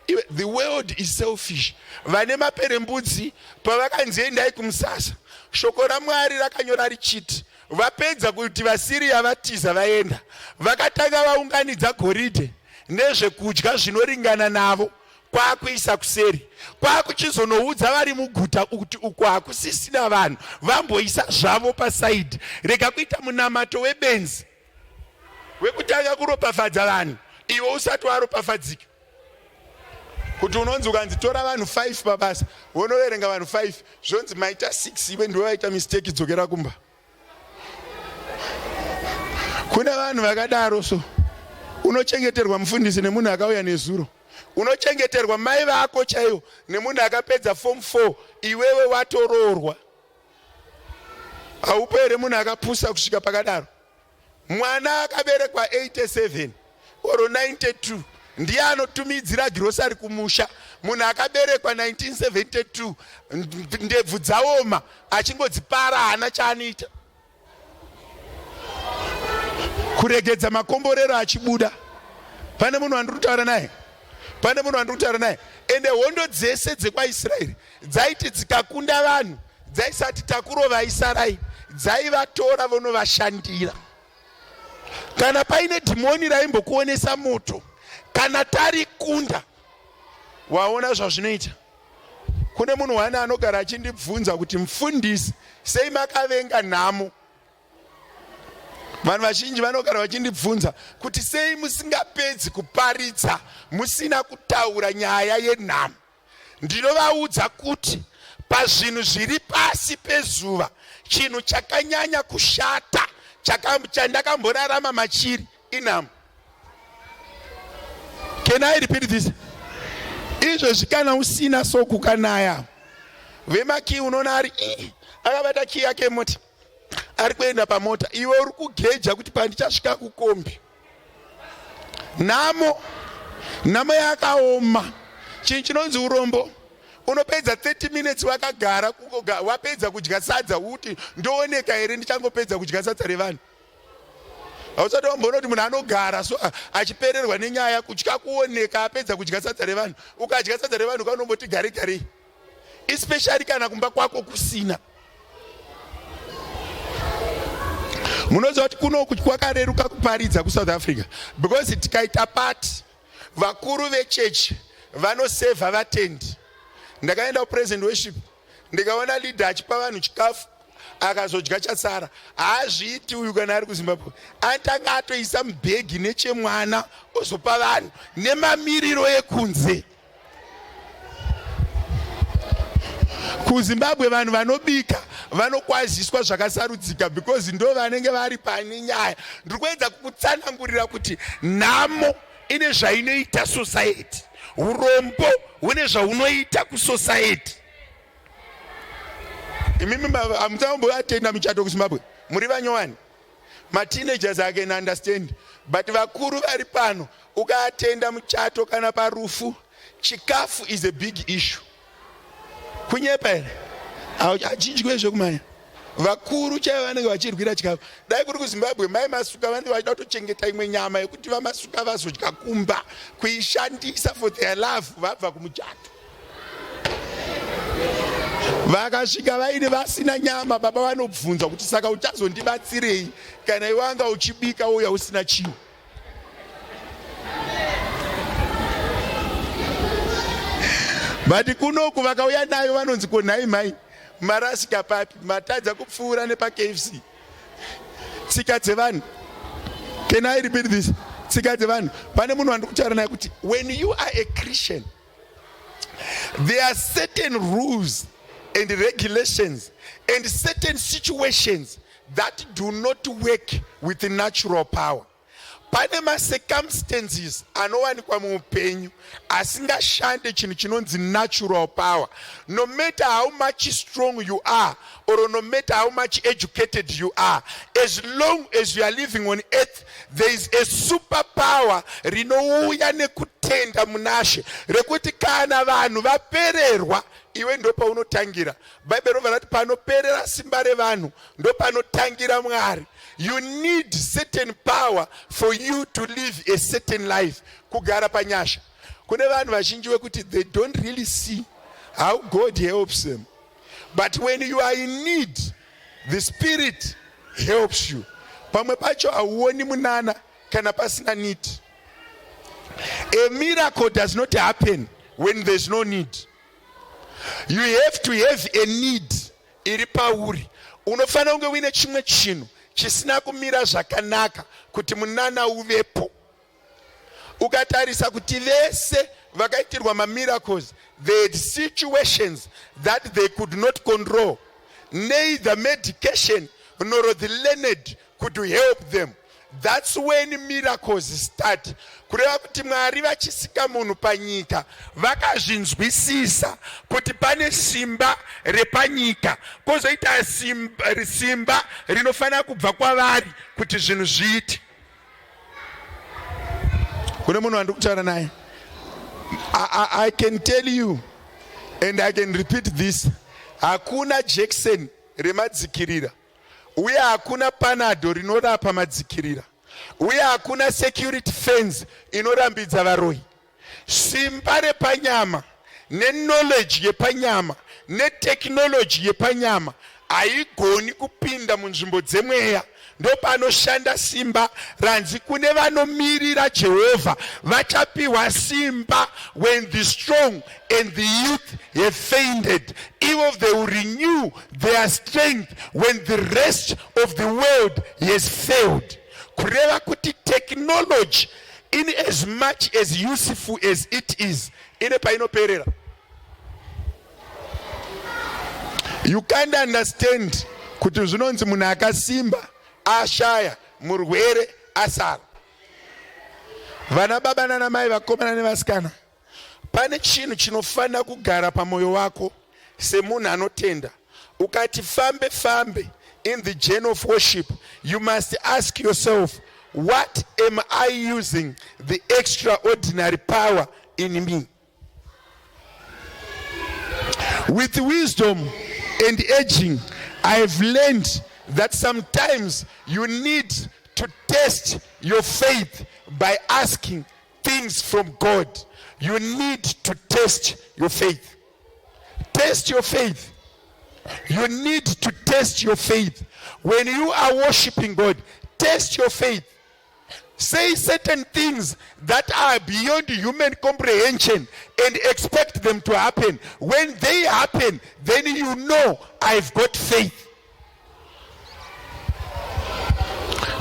Iwe, the world is selfish. Vane maperembudzi pavakanzi endai kumusasa, shoko raMwari rakanyora richiti vapedza kuti vaSiriya vatiza vaenda, vakatanga vaunganidza goridhe nezvekudya zvinoringana navo, kwakuisa kuseri, kwakuchizonoudza vari muguta kuti uku hakusisina vanhu, vamboisa zvavo pasaidhi. Rega kuita munamato webenzi wekutanga kuropafadza vanhu iwe usati waropafadzika. Kuti unonzi ukanzi tora vanhu 5 pabasa, wonoverenga vanhu 5, zvonzi maita 6, iwe ndiwe waita mistake, dzokera kumba. Kune vanhu vakadaro. So unochengeterwa mufundisi nemunhu akauya nezuro, unochengeterwa mai vako chaiwo nemunhu akapedza form 4, iwewe watoroorwa. Haupo here munhu akapusa kusvika pakadaro? Mwana akaberekwa 87 or 92 ndiye anotumidzira girosari kumusha. Munhu akaberekwa 1972, ndebvu dzaoma, achingodzipara, haana chaanoita. Kuregedza makomborero achibuda. Pane munhu wandiri kutaura naye? Pane munhu wandiri kutaura naye? Ende hondo dzese dzekwaIsraeri dzaiti dzikakunda vanhu, dzaisati takurovai sarai, dzaivatora vonovashandira. Kana paine dhimoni raimbokuonesa moto, kana tarikunda, waona zvazvinoita. Kune munhu wani anogara achindibvunza kuti, mufundisi, sei makavenga nhamo? Vanhu vazhinji vanogara vachindibvunza kuti sei musingapedzi kuparidza musina kutaura nyaya yenhamo. Ndinovaudza kuti pazvinhu zviri pasi pezuva, chinhu chakanyanya kushata chandakamborarama machiri inhamo. Can I repeat this? Izvezvi kana usina sokukanaya vemakii, unoona ari akabata kii yake yemota, ari kuenda pamota, iwe uri kugeja kuti pandichasvika kukombi. Nhamo, nhamo yakaoma. Chinhu chinonzi urombo, unopedza 30 minutes wakagara, wapedza kudya sadza, uti ndooneka here ndichangopedza kudya sadza revanhu. Hausati wamboona kuti munhu anogara so achipererwa nenyaya, kutya kuoneka apedza kudya sadza revanhu. Ukadya sadza revanhu kaunomboti gare garei, especially kana kumba kwako kusina. Munoziva kuti kunoku kwakareruka kuparidza kuSouth Africa, because tikaita pati, vakuru vechechi vanosevha vatendi. Ndakaenda kupresident worship, ndikaona leader achipa vanhu chikafu, akazodya chasara. Haazviiti uyu kana ari kuZimbabwe, atanga atoisa mubhegi nechemwana, ozopa vanhu nemamiriro ekunze. KuZimbabwe vanhu vanobika vanokwaziswa zvakasarudzika, because ndo vanenge vari pane nyaya. Ndiri kuedza kukutsanangurira kuti nhamo ine zvainoita society, urombo hune zvaunoita kusociety. Imimi hamutamboatenda michato kuZimbabwe, muri vanyowani. Mateenagers, I can understand, but vakuru vari pano, ukaatenda muchato kana parufu, chikafu is a big issue. Kunyepa here? Hachinjwe zvekumanya. Vakuru chaivo vanenge vachirwira chikafu. Dai kuri kuZimbabwe, mai Masuka vanenge vachida kutochengeta imwe nyama yekuti vaMasuka vazodya kumba, kuishandisa for their love vabva kumuchato. Vakasvika vaine vasina nyama, baba vanobvunza kuti saka uchazondibatsirei kana iwe wanga uchibika uya usina chinhu? But kunoku vakauya nayo vanonzi ko nhai mai, marasika papi, matadza kupfuura nepaKFC? Tsika dzevanhu. Can I repeat this? Tsika dzevanhu. Pane munhu wandiri kutaura naye kuti when you are a Christian, there are certain rules and regulations and certain situations that do not work with natural power. Pane macircumstances anowanikwa muupenyu asingashande chinhu chinonzi natural power. No matter how much strong you are or no matter how much educated you are, as long as you are living on earth, there is a super power rinouya nekuti rekutenda munashe rekuti kana vanhu vapererwa iwe ndopaunotangira. Bhaibheri robva rati panoperera simba revanhu ndopanotangira Mwari. You need certain power for you to live a certain life. Kugara panyasha. Kune vanhu vazhinji vekuti they don't really see how God helps them. But when you are in need, the spirit helps you. Pamwe pacho hauoni munana kana pasina need. A miracle does not happen when there's no need. You have to have a need iri pauri. Unofanira kunge uine chimwe chinhu chisina kumira zvakanaka kuti munana uvepo. Ukatarisa kuti vese vakaitirwa mamiracles, they had situations that they could not control. Neither medication nor the learned could help them. That's when miracles start. Kureva kuti Mwari vachisika munhu panyika vakazvinzwisisa kuti pane simba repanyika kwozoita simba, simba rinofanira kubva kwavari kuti zvinhu zviite. Kune munhu wandiri kutaura naye, I can tell you and I can repeat this, hakuna Jackson remadzikirira uye hakuna Panado rinorapa madzikirira uye hakuna security fence inorambidza varoyi. Simba repanyama neknowledge yepanyama netechnology yepanyama haigoni kupinda munzvimbo dzemweya. Ndopanoshanda simba ranzi kune vanomirira Jehovha vachapiwa simba. When the strong and the youth have fainted, even they will renew their strength when the rest of the world has failed. Kureva kuti technology, in as much as useful as it is, ine painoperera. You can't understand kuti zvinonzi munhu akasimba ashaya, murwere asara. Vana baba nana mai, vakomana nevasikana, pane chinhu chinofanira kugara pamwoyo wako semunhu anotenda. Ukati fambe fambe in the journey of worship, you must ask yourself, what am I using the extraordinary power in me? With wisdom and aging, I have learned that sometimes you need to test your faith by asking things from God. You need to test your faith. Test your faith. You need to test your faith. When you are worshiping God, test your faith. Say certain things that are beyond human comprehension and expect them to happen. When they happen, then you know I've got faith.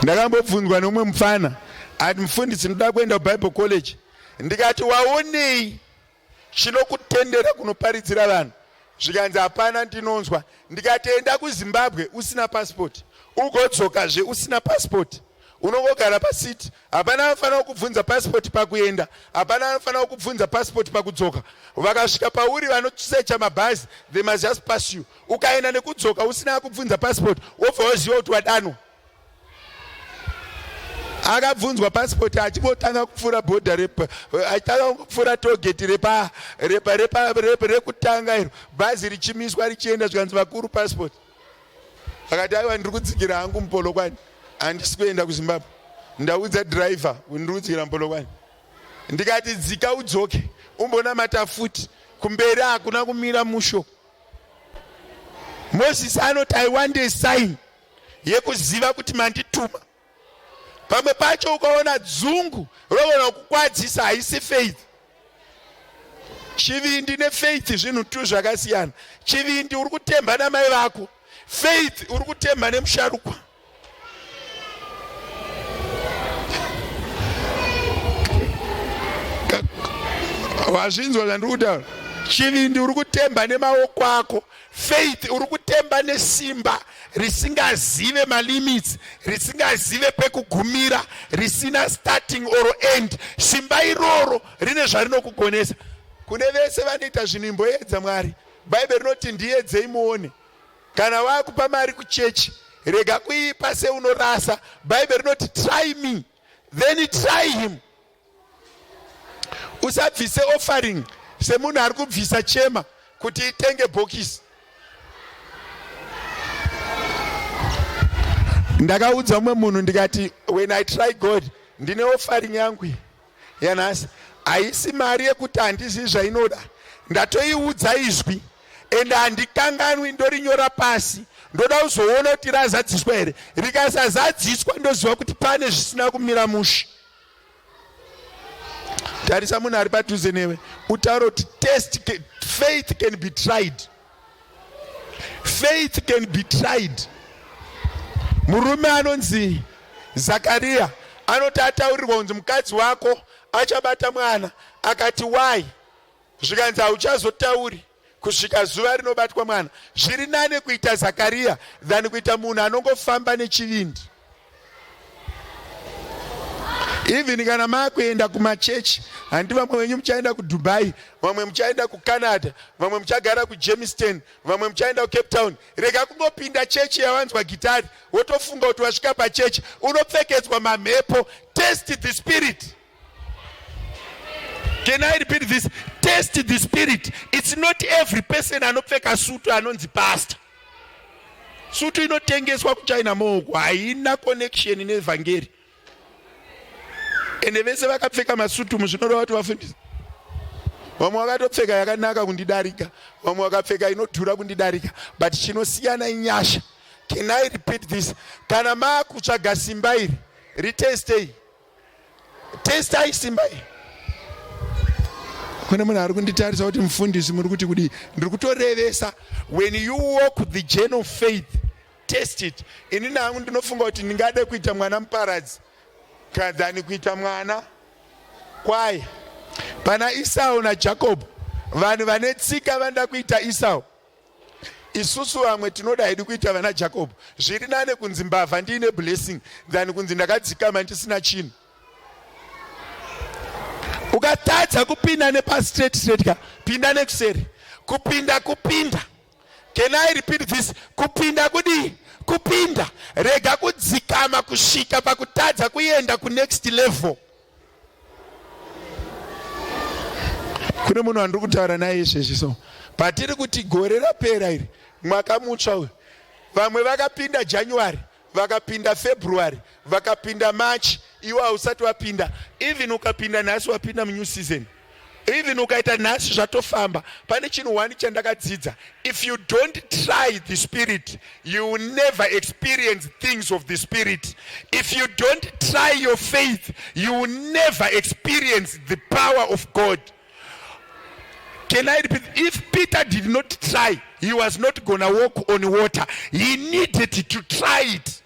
Ndakambobvunzwa nemumwe mufana ati, mufundisi, ndoda kuenda kuBible college. Ndikati, waonei chinokutendera kunoparidzira vanhu? Zvikanzi, hapana ndinonzwa. Ndikati, enda kuZimbabwe usina pasipoti, ugodzokazve usina pasipoti, unongogara pasiti. Hapana anofanira kukubvunza pasipoti pakuenda, hapana anofanira kukubvunza pasipoti pakudzoka. Vakasvika pauri vanosecha mabhazi, they must just pass you. Ukaenda nekudzoka usina kubvunza pasipoti, wobva waziva kuti wadanwa. Akabvunzwa pasipoti achingotanga kupfuura bhodha, achitanga kupfuura tollgate rekutanga iro, bhazi richimiswa richienda, zvikanzi, vakuru, pasipoti. Akati, aiwa, ndiri kudzikira hangu muPolokwane, handisi kuenda kuZimbabwe. Ndaudza dhiraivha kuti ndiri kudzikira muPolokwane. Ndikati, dzika udzoke umbonamata futi, kumberi hakuna kumira musho. Mozisi anoti, I want a sign yekuziva kuti mandituma. Pamwe pacho ukaona dzungu rogona kukwadzisa, haisi faith. Chivindi nefaith zvinhu tu zvakasiyana. Chivindi uri kutemba namai vako, faith uri kutemba nemusharukwa. Wazvinzwa zvandiri kutaura? Chivindi uri kutemba nemaoko ako, faith uri kutemba nesimba risingazive malimits, risingazive pekugumira, risina starting or end. Simba iroro rine zvarinokugonesa. Kune vese vanoita zvinhu, imboedza Mwari. Bhaibheri rinoti, ndiedzei muone. Kana wakupa mari kuchechi, rega kuipa seunorasa. Bhaibheri rinoti, try me, then try him. Usabvise offering semunhu ari kubvisa chema kuti itenge bhokisi. Ndakaudza mumwe munhu ndikati when I try God ndine offering yangu yanhasi haisi mari yekuti handizivi zvainoda ndatoiudza izwi ende handikanganwi ndorinyora pasi ndoda kuzoona kuti razadziswa here rikasazadziswa ndoziva kuti pane zvisina kumira mushe tarisa munhu ari padhuze newe utaure kuti test faith can be tried faith can be tried murume anonzi zakariya anoti ataurirwa kunzi mukadzi wako achabata mwana akati why zvikanzi hauchazotauri kusvika zuva rinobatwa mwana zviri nane kuita zakariya than kuita munhu anongofamba nechivindi even kana makuenda kumachechi handi vamwe venyu muchaenda kudubai vamwe muchaenda kucanada vamwe muchagara kujamestown vamwe muchaenda kucape town rega kungopinda chechi yawanzwa gitari wotofunga kuti wasvika pachechi unopfekedzwa mamhepo test the spirit Can I repeat this? Test the spirit. It's not every person anopfeka sutu anonzi pastor. Sutu inotengeswa kuChina moko haina connection nevhangeri. Ende vese vakapfeka masutu muzvinoreva kuti vafundisi. Vamwe vakatopfeka yakanaka kundidarika, vamwe vakapfeka inodhura kundidarika, but chinosiyana inyasha. Can I repeat this? Kana maakutsvaga simba iri, ritestei. Testai simba iyi. Kune munhu ari kunditarisa kuti mufundisi muri kuti kudii? Ndiri kutorevesa. When you walk the journey of faith, test it. Ini nangu ndinofunga kuti ndingade kuita mwana muparadzi than kuita mwana kwaye. Pana Isau naJacob, vanhu vane tsika vanoda kuita Isau. Isusu vamwe tinoda hedu kuita vana Jacob. Zviri nane kunzi mbavha ndiine blessing than kunzi ndakadzikama ndisina chinhu. Ukatadza kupinda nepa straight straight ka, pinda nekuseri. Kupinda kupinda. Can I repeat this? Kupinda kudii? Kupinda. Rega kudzikama kusvika pakutadza kuenda kunext level. Kune munhu wandiri kutaura naye izvezvi so patiri kuti gore rapera iri mwaka mutsva uyu vamwe vakapinda January vakapinda February vakapinda March iwe hausati wapinda even ukapinda nhasi wapinda munew season even ukaita nhasi zvatofamba pane chinhu one chandakadzidza if you don't try the spirit you will never experience things of the spirit if you don't try your faith you will never experience the power of god can i repeat if peter did not try he was not gonna walk on water he needed to try it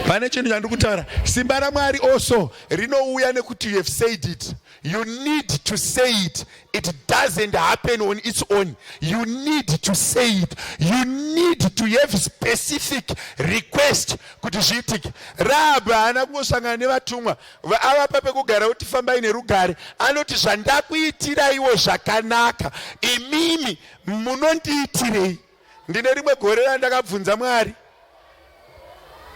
Pane chinhu chandiri kutaura, simba raMwari also rinouya nekuti you have said it. You need to say it. It doesn't happen on its own. You need to say it. You need to have specific request kuti zviitike. Rahabhi haana kungosangana nevatumwa avapa pekugara kuti fambai nerugare. Anoti zvandakuitiraiwo zvakanaka, imimi munondiitirei? Ndine rimwe gore randakabvunza Mwari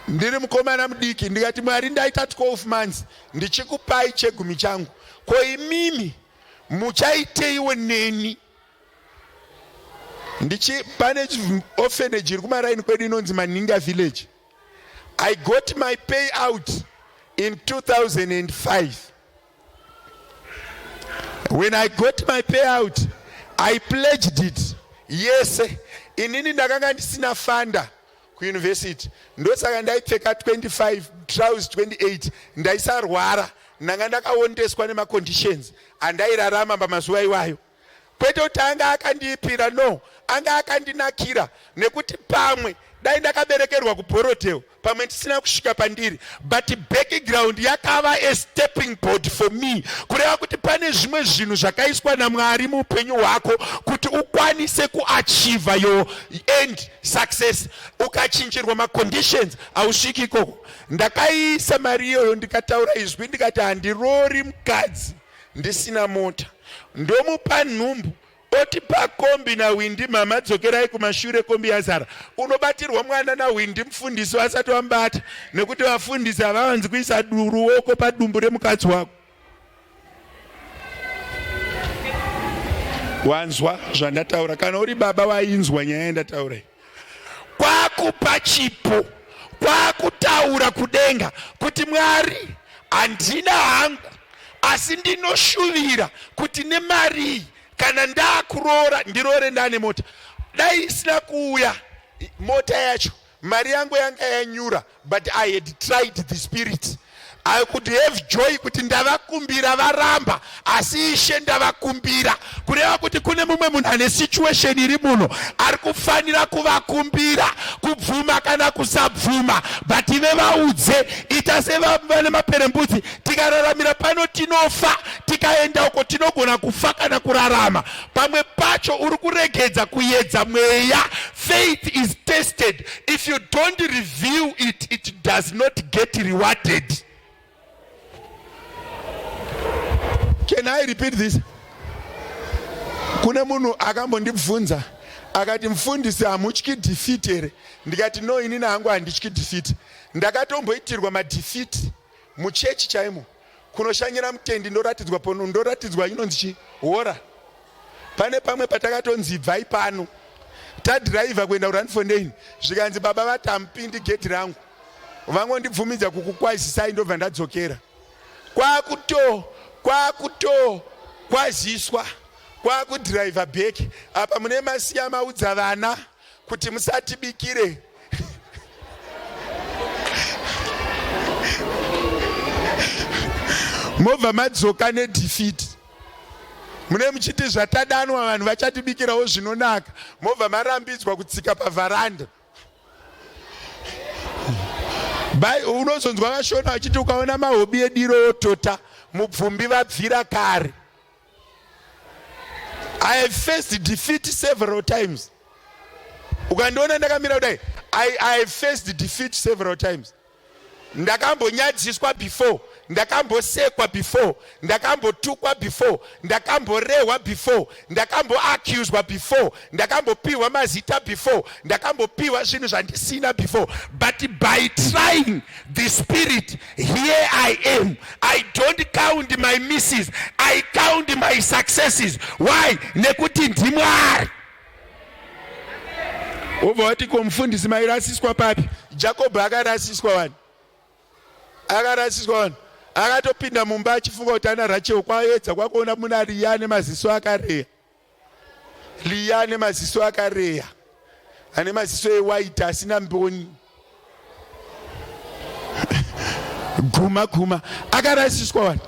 ndiri mukomana mudiki ndikati Mwari ndaita 12 months ndichikupai chegumi changu ko imimi muchaiteiwo neni ndichi pane orphanage iri kumaraini kwedu inonzi Maninga village I got my pay out in 2005 When I got my payout, I pledged it. Yese, inini ndakanga ndisina fanda kuuniversity. Ndosaka ndaipfeka 25, trouse 28, ndaisarwara. Ndanga ndakaondeswa nemaconditions andairarama pamazuva iwayo. Kwete kuti anga akandiipira, no, anga akandinakira nekuti pamwe dai ndakaberekerwa kuBorrowdale pamwe ndisina kusvika pandiri but background yakava a stepping board for me kureva kuti pane zvimwe zvinhu zvakaiswa namwari muupenyu hwako kuti ukwanise kuachieva your end success ukachinjirwa maconditions hausviki ikoko ndakaisa mari iyoyo ndikataura izwi ndikati handiroori mukadzi ndisina mota ndomupa nhumbu. Oti pakombi nahwindi mama dzokerai kumashure kombi yazara. Unobatirwa mwana nahwindi mufundisi vasati vamubata nekuti vafundisi havawanzi kuisa ruoko padumbu remukadzi wako. Wanzwa zvandataura kana uri baba wainzwa nyaya yandataura iyi. Kwakupa chipo kwakutaura kudenga kuti Mwari handina hangu asi ndinoshuvira kuti nemari iyi kana ndakuroora ndiroore ndane mota dai isina kuuya mota yacho mari yangu yanga yanyura but i had tried the spirit i could have joy kuti ndavakumbira varamba asi ishe ndavakumbira kureva kuti kune mumwe munhu ane situation iri muno ari kufanira kuvakumbira kubvuma kana kusabvuma but vevaudze ita sevane maperembudzi tikararamira pano tinofa tikaenda uko tinogona kufa kana kurarama pamwe pacho uri kuregedza kuyedza mweya faith is tested if you don't reveal it it does not get rewarded can i repeat this kune munhu akambondibvunza akati mfundisi hamutyi defeat here ndikati no inini hangu handityi defeat ndakatomboitirwa madefeat muchechi chaimo kunoshanyira mutendi ndoratidzwa pono ndoratidzwa inonzi chi hora pane pamwe patakatonzi ibvai pano tadhiraivha kuenda kuranfondein zvikanzi baba vati hamupindi gedhi rangu vangondibvumidza kukukwazisai ndobva ndadzokera kwakuto kwakuto kwaziswa kwakudhiraivha bheki apa mune masiya maudza vana kuti musatibikire mobva madzoka nedefeat mune muchiti zvatadanwa vanhu vachatibikirawo zvinonaka mobva marambidzwa kutsika pavharanda bai unozonzwa vashona vachiti ukaona mahobi ediro otota mubvumbi vabvira kare I have faced defeat several times. Ukandiona ndakamira kudai, I have faced defeat several times. Ndakambonyadziswa before, ndakambosekwa before, ndakambotukwa before, ndakamborehwa before, ndakamboaccuswa before, ndakambopiwa mazita before, ndakambopiwa zvinhu zvandisina before. But by trying the spirit here i am i don't count my misses i count my successes why nekuti ndimwari wobva wati ko mufundisi mairasiswa papi jakobho akarasiswa wani akarasiswa wani akatopinda mumba achifunga kuti ana rachel kwaedza kwakuona muna riya nemaziso akareya Liya ane maziso akareya, ane maziso ewaiti asina mboni. Guma guma akarasiswa vanhu.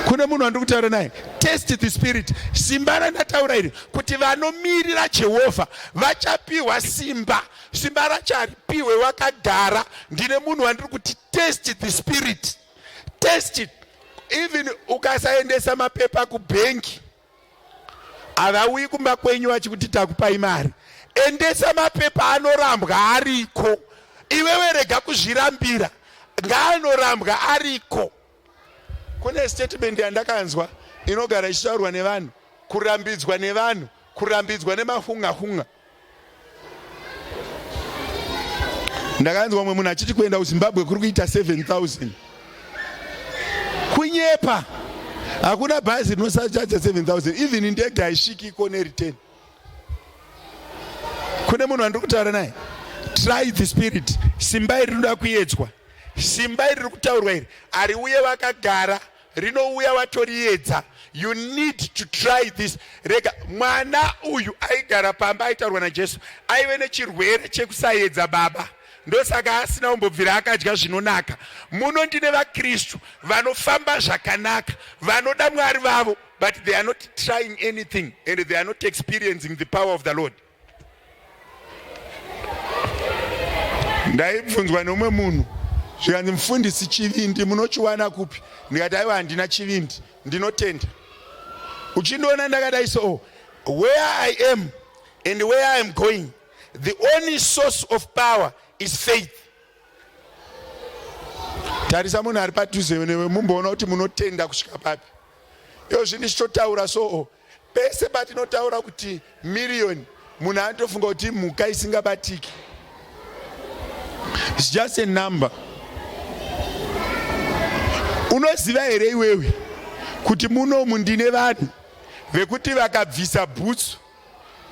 Kune munhu wandiri kutaura naye, test the spirit. Simba randataura iri kuti vanomirira Jehovha vachapiwa simba. Simba racho haripiwe wakagara. Ndine munhu wandiri kuti test the spirit. Test it. Even ukasaendesa mapepa kubhengi havauyi kumba kwenyu vachikuti takupai mari. Endesa mapepa anorambwa ariko. Iwewe rega kuzvirambira, ngaanorambwa ariko. Kune statement yandakanzwa inogara ichitaurwa nevanhu, kurambidzwa nevanhu, kurambidzwa nemafunga funga. Ndakanzwa mumwe munhu achiti kuenda kuZimbabwe kuri kuita 7000. Kunyepa. Hakuna bhazi rinosachaja 7000 even ndege haisviki iko nereturn. Kune munhu wandiri kutaura naye. Try the spirit. Simba iri rinoda kuyedzwa. Simba iri riri kutaurwa iri hariuye vakagara rinouya watoriedza you need to try this rega mwana uyu aigara pamba aitaurwa najesu aive nechirwere chekusaedza baba ndosaka asina kumbobvira akadya zvinonaka muno ndine vakristu vanofamba zvakanaka vanoda mwari vavo but they are not trying anything and they are not experiencing the power of the lord Ndaibvunzwa neumwe munhu zvikanzi mufundisi chivindi munochiwana kupi? Ndikati aiwa handina chivindi, ndinotenda. Uchindiona ndakadai so where I am and where I am going the only source of power is faith. Tarisa munhu ari padhuze newe mumboona kuti munotenda kusvika papi. Iyo zvinhu ndichitotaura so. Pese patinotaura kuti miriyoni, munhu anotofunga kuti mhuka isingabatiki. It's just a number. Unoziva here iwewe kuti munomu ndine vanhu vekuti vakabvisa bhutsu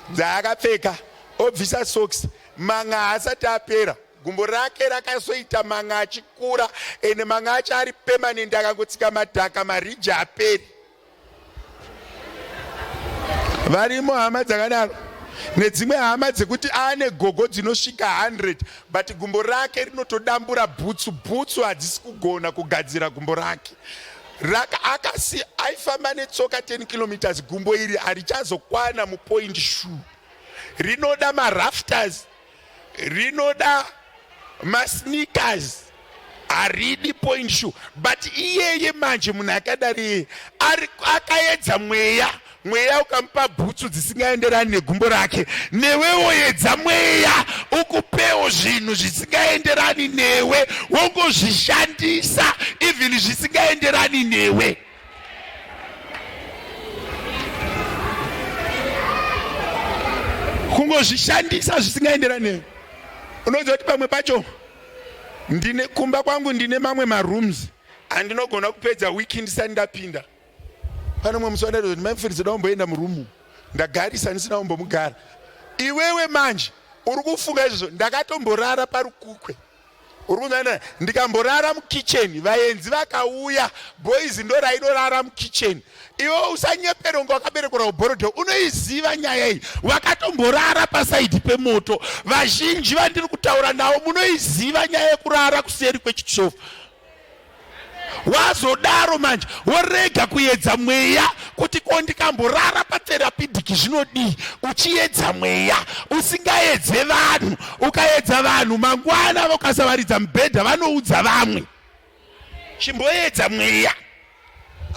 dzaakapfeka obvisa socks manga haasati apera gumbo rake rakasoita manga achikura ende manga acho ari permanent akangotsika madhaka mariji aperi Varimo hama dzakadaro nedzimwe hama dzekuti aane gogo dzinosvika 100 but gumbo rake rinotodambura bhutsu bhutsu hadzisi kugona kugadzira gumbo rake raka akasi aifamba netsoka 10 kilometers gumbo iri harichazokwana mupoint shoe rinoda marafters rinoda masneakers haridi point shoe but iyeye manje munhu akadari iyeye akaedza mweya mweya ukamupa bhutsu dzisingaenderani negumbo rake newewo edza mweya ukupewo zvinhu zvisingaenderani newe wongozvishandisa even zvisingaenderani newe kungozvishandisa zvisingaenderani newe unoziva kuti pamwe pacho ndine kumba kwangu ndine mamwe marooms andinogona kupedza wiki ndisati ndapinda pane umwe musi wandaita kuti maimufundisi da kumboenda murumu ndagarisa ndisina kumbomugara iwewe manje uri kufunga izvozvo ndakatomborara parukukwe uri kunzana ndikamborara mukitchen vaenzi vakauya boys ndo raidorara mukitchen iwe usanyepere unge wakaberekerwa kuborodhe unoiziva nyaya iyi wakatomborara pasaidi pemoto vazhinji vandiri kutaura navo munoiziva nyaya yekurara kuseri kwechitofu wazodaro manje worega kuedza mweya kuti ko ndikamborara patherapidiki zvinodii uchiedza mweya usingaedze vanhu ukaedza vanhu mangwana vokasavaridza mubhedha vanoudza vamwe chimboedza mweya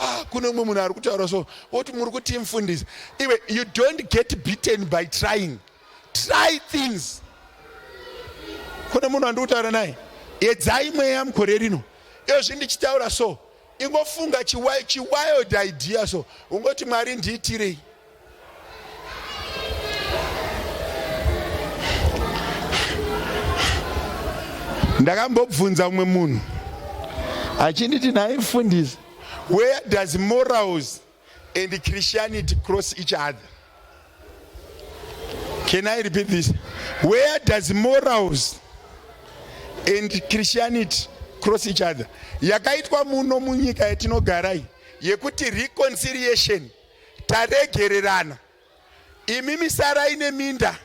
ah, kune umwe munhu ari kutaura so oti muri kuti mfundisi iwe you don't get beaten by trying try things kune munhu wandiri kutaura naye edzai mweya mugore rino iyozvi ndichitaura so ingofunga chiwild idea so ungoti mwari ndiitirei ndakambobvunza umwe munhu achinditi nhai mfundisi where does morals and christianity cross each other can i repeat this where does morals and christianity cross each other yakaitwa muno munyika yatinogara iyi yekuti reconciliation taregererana imimi sarai neminda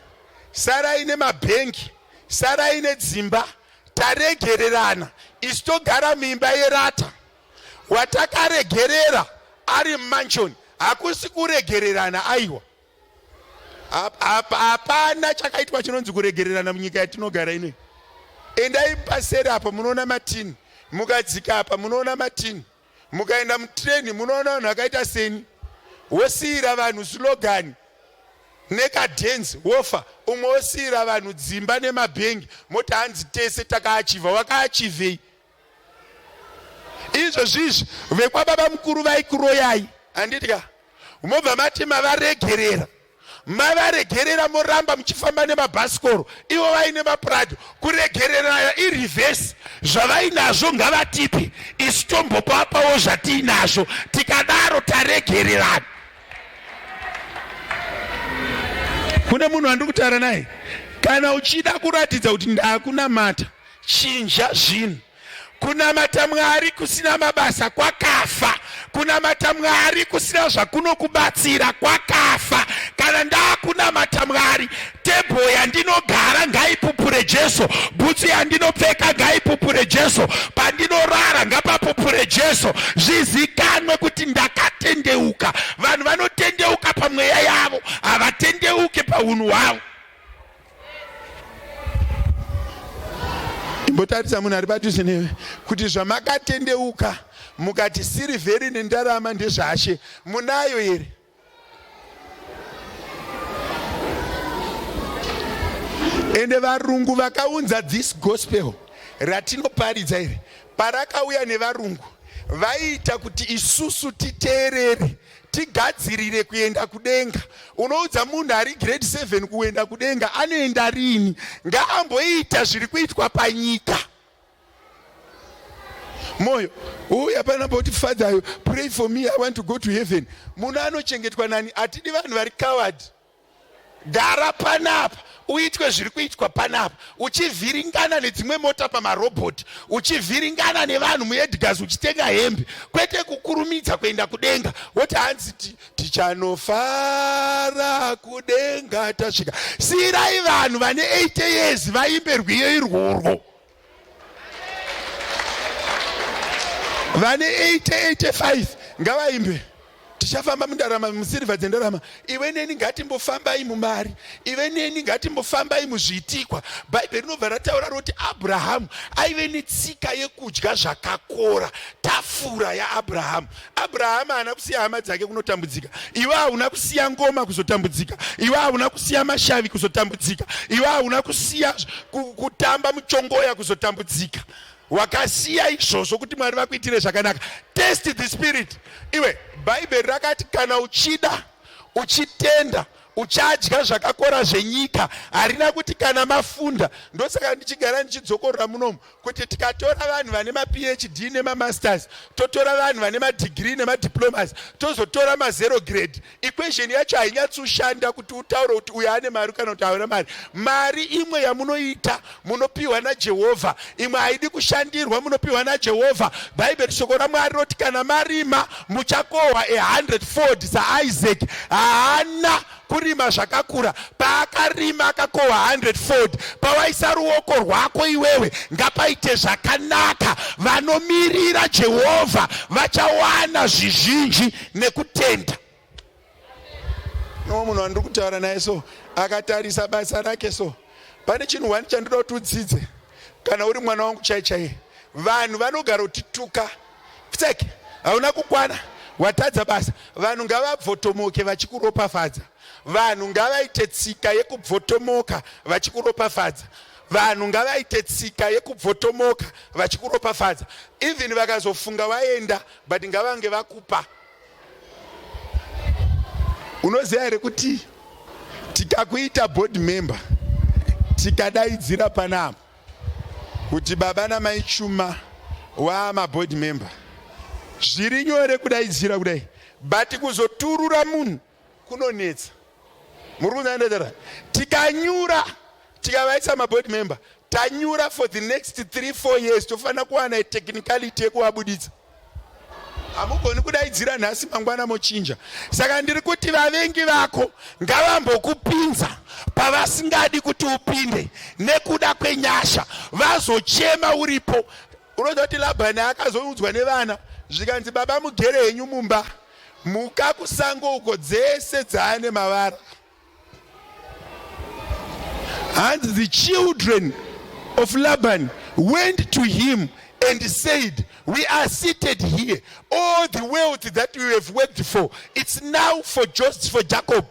sarai nemabhengi sarai nedzimba taregererana isu togara muimba yerata watakaregerera ari mumansion hakusi kuregererana aiwa hapana chakaitwa chinonzi kuregererana munyika yatinogara inoi endai paseri apa munoona matini mukadzika apa munoona matini mukaenda mutreni munoona vanhu vakaita seni wosiira vanhu slogan nekadhenzi wofa umwe wosiira vanhu dzimba nemabhengi moti hanzi tese takaachivha wakaachivhei izvo zvizvi vekwababa mukuru vaikuroyai handiti ka mobva mati mavaregerera mavaregerera moramba muchifamba nemabhasikoro ivo vaine maprado kuregereraya irivhesi zvavainazvo ngavatipe isu tombopapawo zvatiinazvo tikadaro taregererana kune munhu wandiri kutaura naye kana uchida kuratidza kuti ndakunamata chinja zvinhu kunamata mwari kusina mabasa kwakafa kunamata mwari kusina zvakunokubatsira kwakafa kana ndakunamata mwari tebho yandinogara ngaipupure jesu bhutsu yandinopfeka ngaipupure jesu pandinorara ngapapupure jesu zvizikanwe kuti ndakatendeuka vanhu vanotendeuka pamweya yavo havatendeuke paunhu hwavo imbotarisa munhu ari padhuze newe kuti zvamakatendeuka mukati sirivheri nendarama ndezvashe munayo here ende varungu vakaunza this gospel ratinoparidza iri parakauya nevarungu vaiita kuti isusu titeerere Tigadzirire kuenda kudenga. Unoudza munhu ari grade 7 kuenda kudenga, anoenda rini? Ngaamboita zviri kuitwa panyika. Moyo uya panapa kuti, "Father, pray for me, I want to go to heaven." Munhu anochengetwa nani? Hatidi vanhu vari coward. Gara panapa uitwe zviri kuitwa panapa, uchivhiringana nedzimwe mota pamarobhoti, uchivhiringana nevanhu muEdgars uchitenga hembe, kwete kukurumidza kuenda kudenga woti hanzi tichanofara kudenga tasvika. Siyirai vanhu vane 80 years vaimbe rwiyo irworwo. Vane 80, 85 ngavaimbe tichafamba mundarama, musirivha dzendarama. Iwe neni ngatimbofambai mumari, iwe neni ngatimbofambai muzviitikwa. Bhaibheri rinobva rataura roti Abrahamu aive netsika yekudya zvakakora, tafura yaAbrahamu. Abrahamu haana kusiya hama dzake kunotambudzika. Iwe hauna kusiya ngoma kuzotambudzika, iwe hauna kusiya mashavi kuzotambudzika, iwe hauna kusiya kutamba muchongoya kuzotambudzika. Wakasiya izvozvo kuti Mwari vakuitire zvakanaka. Test the spirit. Iwe, Bhaibheri rakati kana uchida, uchitenda, uchadya zvakakora zvenyika. Harina kuti kana mafunda. Ndosaka ndichigara ndichidzokorora munomu kuti tikatora vanhu vane maPhD nemamasters, totora vanhu vane madegree nemadiplomas, tozotora mazero grade, equation yacho hainyatsoshanda kuti utaure kuti uyo ane mari kana kuti hauna mari. Mari imwe yamunoita munopiwa naJehovha, imwe haidi kushandirwa, munopiwa naJehovha. Bhaibheri, shoko raMwari roti kana marima muchakohwa a 100 fold. SaIsaac haana kurima zvakakura, paakarima akakohwa 100 fold. Pawaisa ruoko rwako iwewe ngapaite zvakanaka. Vanomirira Jehovha vachawana zvizhinji nekutenda. No, munhu wandiri kutaura naye so akatarisa basa rake so, pane chinhu wani chandoda kuti udzidze kana uri mwana wangu chai chaiye. Vanhu vanogara kutituka, "Pfeke, hauna kukwana, watadza basa." Vanhu ngavabvotomoke vachikuropafadza. Vanhu ngavaite tsika yekubvotomoka vachikuropafadza. Vanhu ngavaite tsika yekubvotomoka vachikuropafadza. Even vakazofunga waenda, but ngavange vakupa. Unoziva here kuti tikakuita board member, tikadaidzira panapa kuti baba namai Chuma waamaboard member, zviri nyore kudaidzira kudai, but kuzoturura munhu kunonetsa. Muri kunzandetera? Tikanyura, tikavaisa maboard member, tanyura for the next 3 4 years, tofanira kuwana technicality yekuvabuditsa. Hamugoni kudaidzira nhasi, mangwana mochinja. Saka ndiri kuti vavengi vako ngavambokupinza pavasingadi kuti upinde nekuda kwenyasha, vazochema uripo. Unoziva kuti Labhani akazoudzwa nevana zvikanzi, "Baba mugere henyu mumba, mhuka kusango uko dzese dzaane mavara." Hanzi the children of Laban went to him and said, "We are seated here. All the wealth that we have worked for, it's now for just for Jacob."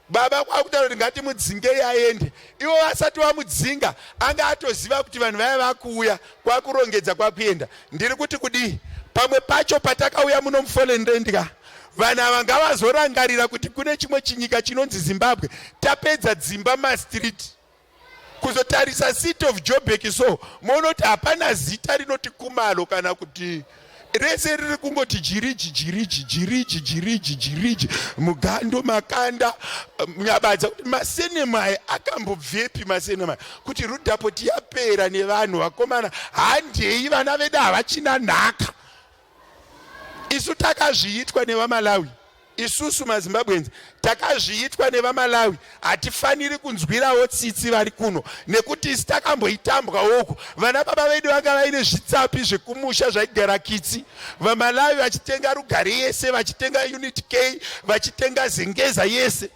Baba kwakutaura kuti ngatimudzingei aende. Ivo vasati vamudzinga anga atoziva kuti vanhu vaya vakuuya, kwakurongedza, kwakuenda. Ndiri kuti kudii? Pamwe pacho patakauya muno muforeign land ka, vanhu ava ngavazorangarira kuti kune chimwe chinyika chinonzi Zimbabwe. Tapedza dzimba mastreet, kuzotarisa City of Joburg so, moona hapana zita rinoti Kumalo kana kuti rese riri kungoti Jiriji, Jiriji, Jiriji, Jiriji, Jiriji, Mugando, Makanda, Nyabadza. Kuti masurname aya akambobvepi? Masurname aya kuti Roodepoort yapera nevanhu. Vakomana, handei, vana vedu havachina nhaka. Isu takazviitwa nevaMalawi, isusu maZimbabweans takazviitwa nevaMalawi. Hatifaniri kunzwirawo tsitsi vari kuno nekuti isu takamboitambwawo uko. Vana baba vedu vanga vaine zvitsapi zvekumusha zvaigara kitsi, vaMalawi vachitenga Rugare yese, vachitenga Unit K, vachitenga Zengeza yese.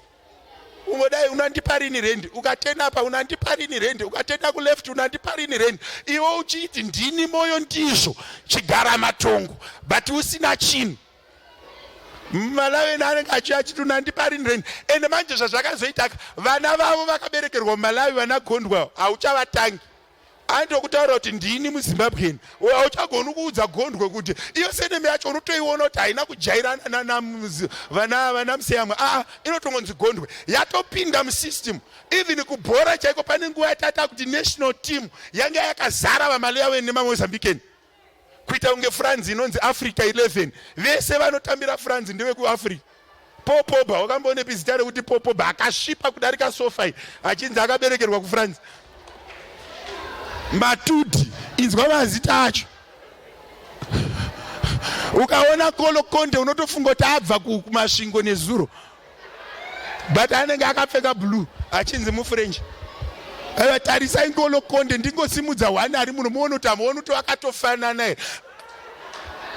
Ungodai, "Unandipa rini rendi?" Ukatena apa, "Unandipa rini rendi?" Ukatena kuleft, "Unandipa rini rendi?" Iwe uchiiti, "Ndini Moyo, ndizvo chigara matongo," but usina chinhu. Malawi anenge achiuya achiti, "Unandipa rini rendi?" Ende manje zvazvakazoitaka, vana vavo vakaberekerwa muMalawi, vana Gondwa, hauchavatangi. Anotokutaura kuti ndini muZimbabwean. Hauchagoni kuudza gondwe kuti iyo surname yacho unotoiona kuti haina kujairana nana vana Museyamwa. Aa, inotongonzi gondwe. Yatopinda musystem. Even kubhora chaiko pane nguva yatata kuti national team yanga yakazara vaMalawian nemaMozambican. Kuita kunge France inonzi Africa 11. Vese vanotambira France ndevekuAfrica. Paul Pogba wakamboonepi zita rekuti Paul Pogba akasvipa kudarika sofa iyi achinzi akaberekerwa kuFrance. Matudi, inzwa mazita acho. Ukaona Kolo Konde unotofunga kuti abva kuMasvingo nezuro. But anenge akapfeka blue achinzi muFrench. Aiwa tarisai Ngolo Konde ndingosimudza one ari muno muone kuti amuone kuti vakatofanana here.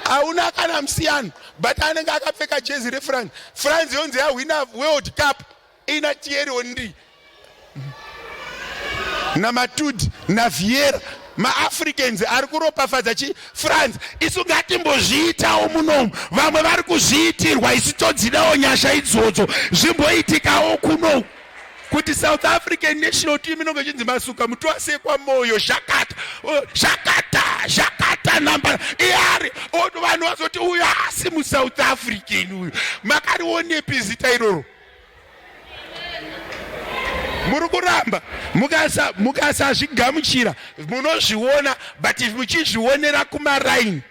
Hauna kana musiyano but anenge akapfeka jezi reFrance. France yonzi yahwina World Cup ina Thierry Henry naMatudi naVieira maAfricans ari kuropafadza chi France. Isu ngatimbozviitawo munomu, vamwe vari kuzviitirwa, isu todzidawo nyasha idzodzo, zvimboitikawo kuno kuti South African national team inonge ichinzi Masuka Mutwasekwa Moyo Zhakata Zhakata Zhakata namba iyari vanhu vazoti uyu haasi muSouth African uyu. Makarionepi zita iroro? Muri kuramba mukasazvigamuchira munozviona, but muchizvionera kumaraini.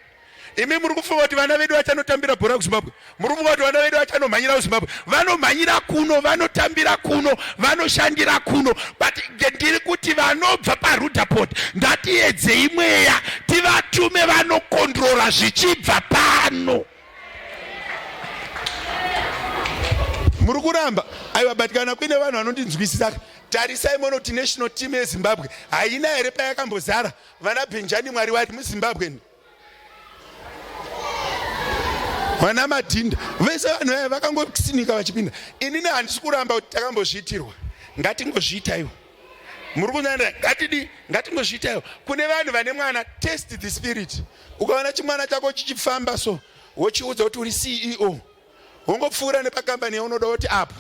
Imi muri kufunga kuti vana vedu vachanotambira bhora kuZimbabwe? Muri kufunga kuti vana vedu vachanomhanyira kuZimbabwe? Vanomhanyira kuno, vanotambira kuno, vanoshandira kuno. But ndiri kuti vanobva paRudaport ngatiedzei mweya tivatume vanokondrora zvichibva pano. Muri kuramba? Aiwa, but kana kuine vanhu vanondinzwisisa, tarisai muone kuti national team yeZimbabwe haina here payakambozara vana Benjani Mwari wari muZimbabwe, vana Madhinda, vese vanhu vaya vakangosinika vachipinda. Inini handisi kuramba kuti takambozviitirwa, ngatingozviitaiwo. Muri kunzana? Ngatidi, ngatingozviitaiwo. Kune vanhu vane mwana, test the spirit. Ukaona chimwana chako chichifamba so, wochiudza kuti uri CEO, wongopfuura nepakambani yaunoda kuti apo,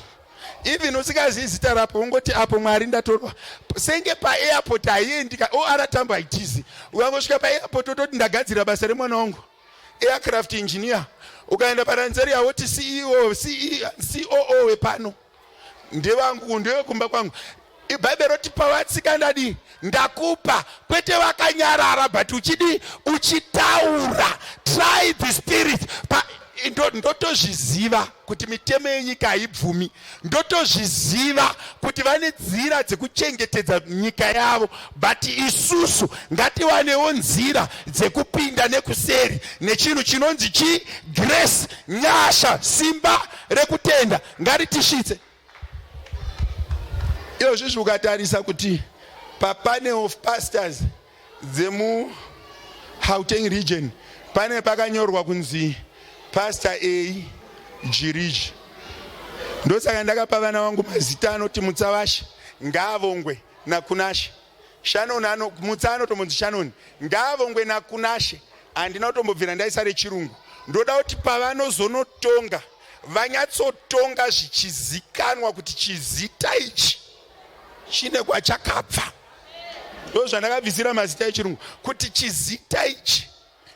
even usingazivi zita rapo, wongoti apo Mwari ndatorwa. Senge paairport haiendika, OR Tambo haitizi. Ukangosvika paairport wototi ndagadzira basa remwana wangu, aircraft engineer. Ukaenda paRanzeria woti CEO, COO wepano ndevangu, ndevekumba kwangu. Bhaibheri roti pavatsika ndadii ndakupa, kwete vakanyarara, but uchidi uchitaura. Try the spirit. Ndotozviziva kuti mitemo yenyika haibvumi, ndotozviziva kuti vane nzira dzekuchengetedza nyika yavo, but isusu ngatiwanewo nzira dzekupinda nekuseri nechinhu chinonzi chi grace, nyasha, simba rekutenda ngaritisvitse. Izvozvi ukatarisa kuti papanel of pastors dzemu Gauteng region pane pakanyorwa kunzi Pastor A Jiriji. Ndosaka ndakapa vana vangu mazita anoti Mutsavashe ngaavongwe naKunashe. Shannon ano Mutsa anotombonzi Shannon ngaavongwe naKunashe. Handina kutombobvira ndaisa rechirungu. Ndoda kuti pavanozonotonga vanyatsotonga zvichizikanwa kuti chizita ichi chine kwachakabva. Ndo zvandakabvisira mazita echirungu kuti chizita ichi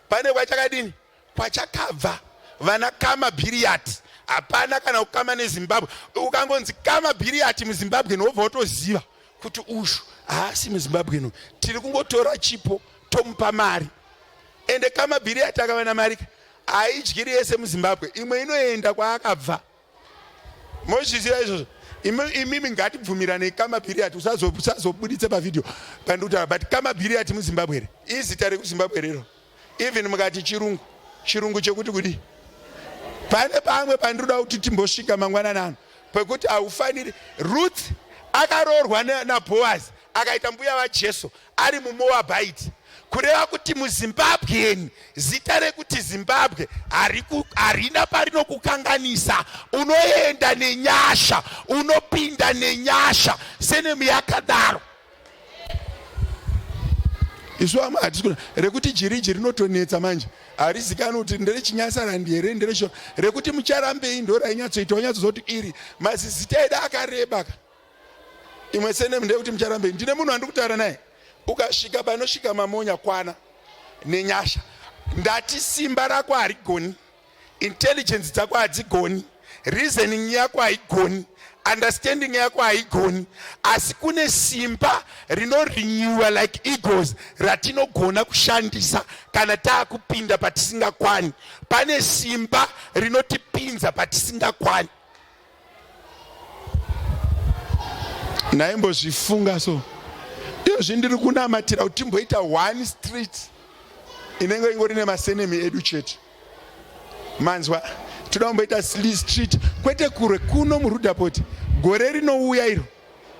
pane kwachakadini kwachakabva. Vana Kama Bhiriyati hapana kana kukama neZimbabwe. Ukangonzi Kama Bhiriyati muZimbabwe wobva wotoziva kuti uyu haasi muZimbabwe. No, tiri kungotora chipo tomupa mari. Ende Kama Bhiriyati akava namari haidyiri yese muZimbabwe, imwe inoenda kwaakabva. Mozviziva izvozvo? Imimi ngatibvumiranei Kama Bhiriyati, usazobuditse pavideo pandikutaura, but Kama Bhiriyati muZimbabwe here? Izita rekuZimbabwe rero. Even mukati chirungu, chirungu chekuti kudii? Pane pamwe pandinoda kuti timbosvika mangwanani ano pekuti haufaniri. Ruth akaroorwa naBoaz akaita mbuya vaJesu ari muMoabite, kureva kuti muZimbabwean zita rekuti Zimbabwe harina parinokukanganisa. Unoenda nenyasha, unopinda nenyasha senemu yakadaro. Isu vamwe hatisi kuna rekuti jiriji rinotonetsa manje, harizikani kuti nderechinyasarandi here, nderecho rekuti mucharambei ndo rainyatsoita wanyatsoziva kuti iri mazizita edu akareba ka. Imwe senemu ndeyekuti mucharambei. Ndine munhu wandiri kutaura naye. Ukasvika panosvika mamonya kwana nenyasha. Ndati simba rako harigoni, intelligence dzako hadzigoni, reasoning yako haigoni, understanding yako haigoni, asi kune simba rinorenewa like eagles ratinogona kushandisa kana taakupinda patisingakwani. Pane simba rinotipinza patisingakwani. Ndaimbozvifunga so iyozvi ndiri kunamatira kuti timboita one street inenge ingori nemasenemi edu chete. Manzwa, toda kumboita street kwete kure kuno muRudaport. Gore rinouya iro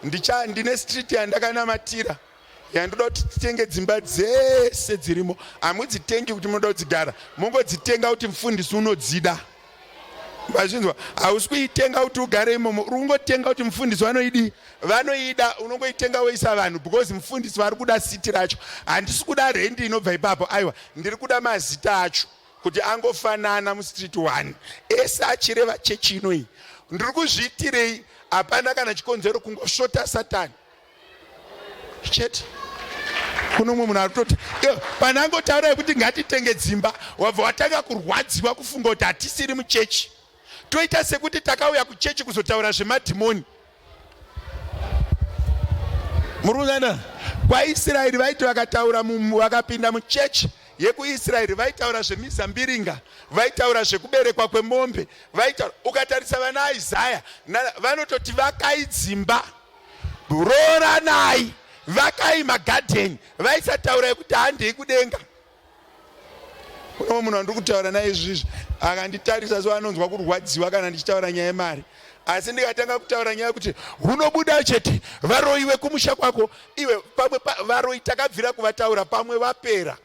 ndicha ndine street yandakanamatira yandoda kuti titenge dzimba dzese dzirimo. Hamudzitengi kuti munoda kudzigara, mongodzitenga kuti mufundisi unodzida. Vazvinzwa, hausi kuitenga kuti ugare imomo, uri kungotenga kuti mufundisi vanoidii, vanoida. Unongoitenga woisa vanhu because mufundisi vari kuda siti racho. Handisi kuda rendi inobva ipapo, aiwa, ndiri kuda mazita acho kuti angofanana mustreet 1 ese achireva chechi inoyi. Ndiri kuzviitirei? Hapana kana chikonzero, kungosvota Satani chete. Kuno umwe munhu ari kutoti panangotaura yekuti ngatitenge dzimba, wabva watanga kurwadziwa kufunga kuti hatisiri muchechi. Toita sekuti takauya kuchechi kuzotaura zvemadhimoni. Murunana kwaIsraeri vaiti vakataura, vakapinda muchechi yekuIsraeri vaitaura zvemizambiringa, vaitaura zvekuberekwa kwemombe, vaitaura. Ukatarisa vana Isaya vanototi vakai dzimba, rooranai, vakai magadheni, vaisataura yekuti handei kudenga. Kune munhu wandiri kutaura naye izvizvi akanditarisa so anonzwa kurwadziwa kana ndichitaura nyaya yemari, asi ndikatanga kutaura nyaya yekuti unobuda chete varoyi vekumusha kwako iwe, pamwe varoyi takabvira kuvataura, pamwe vapera.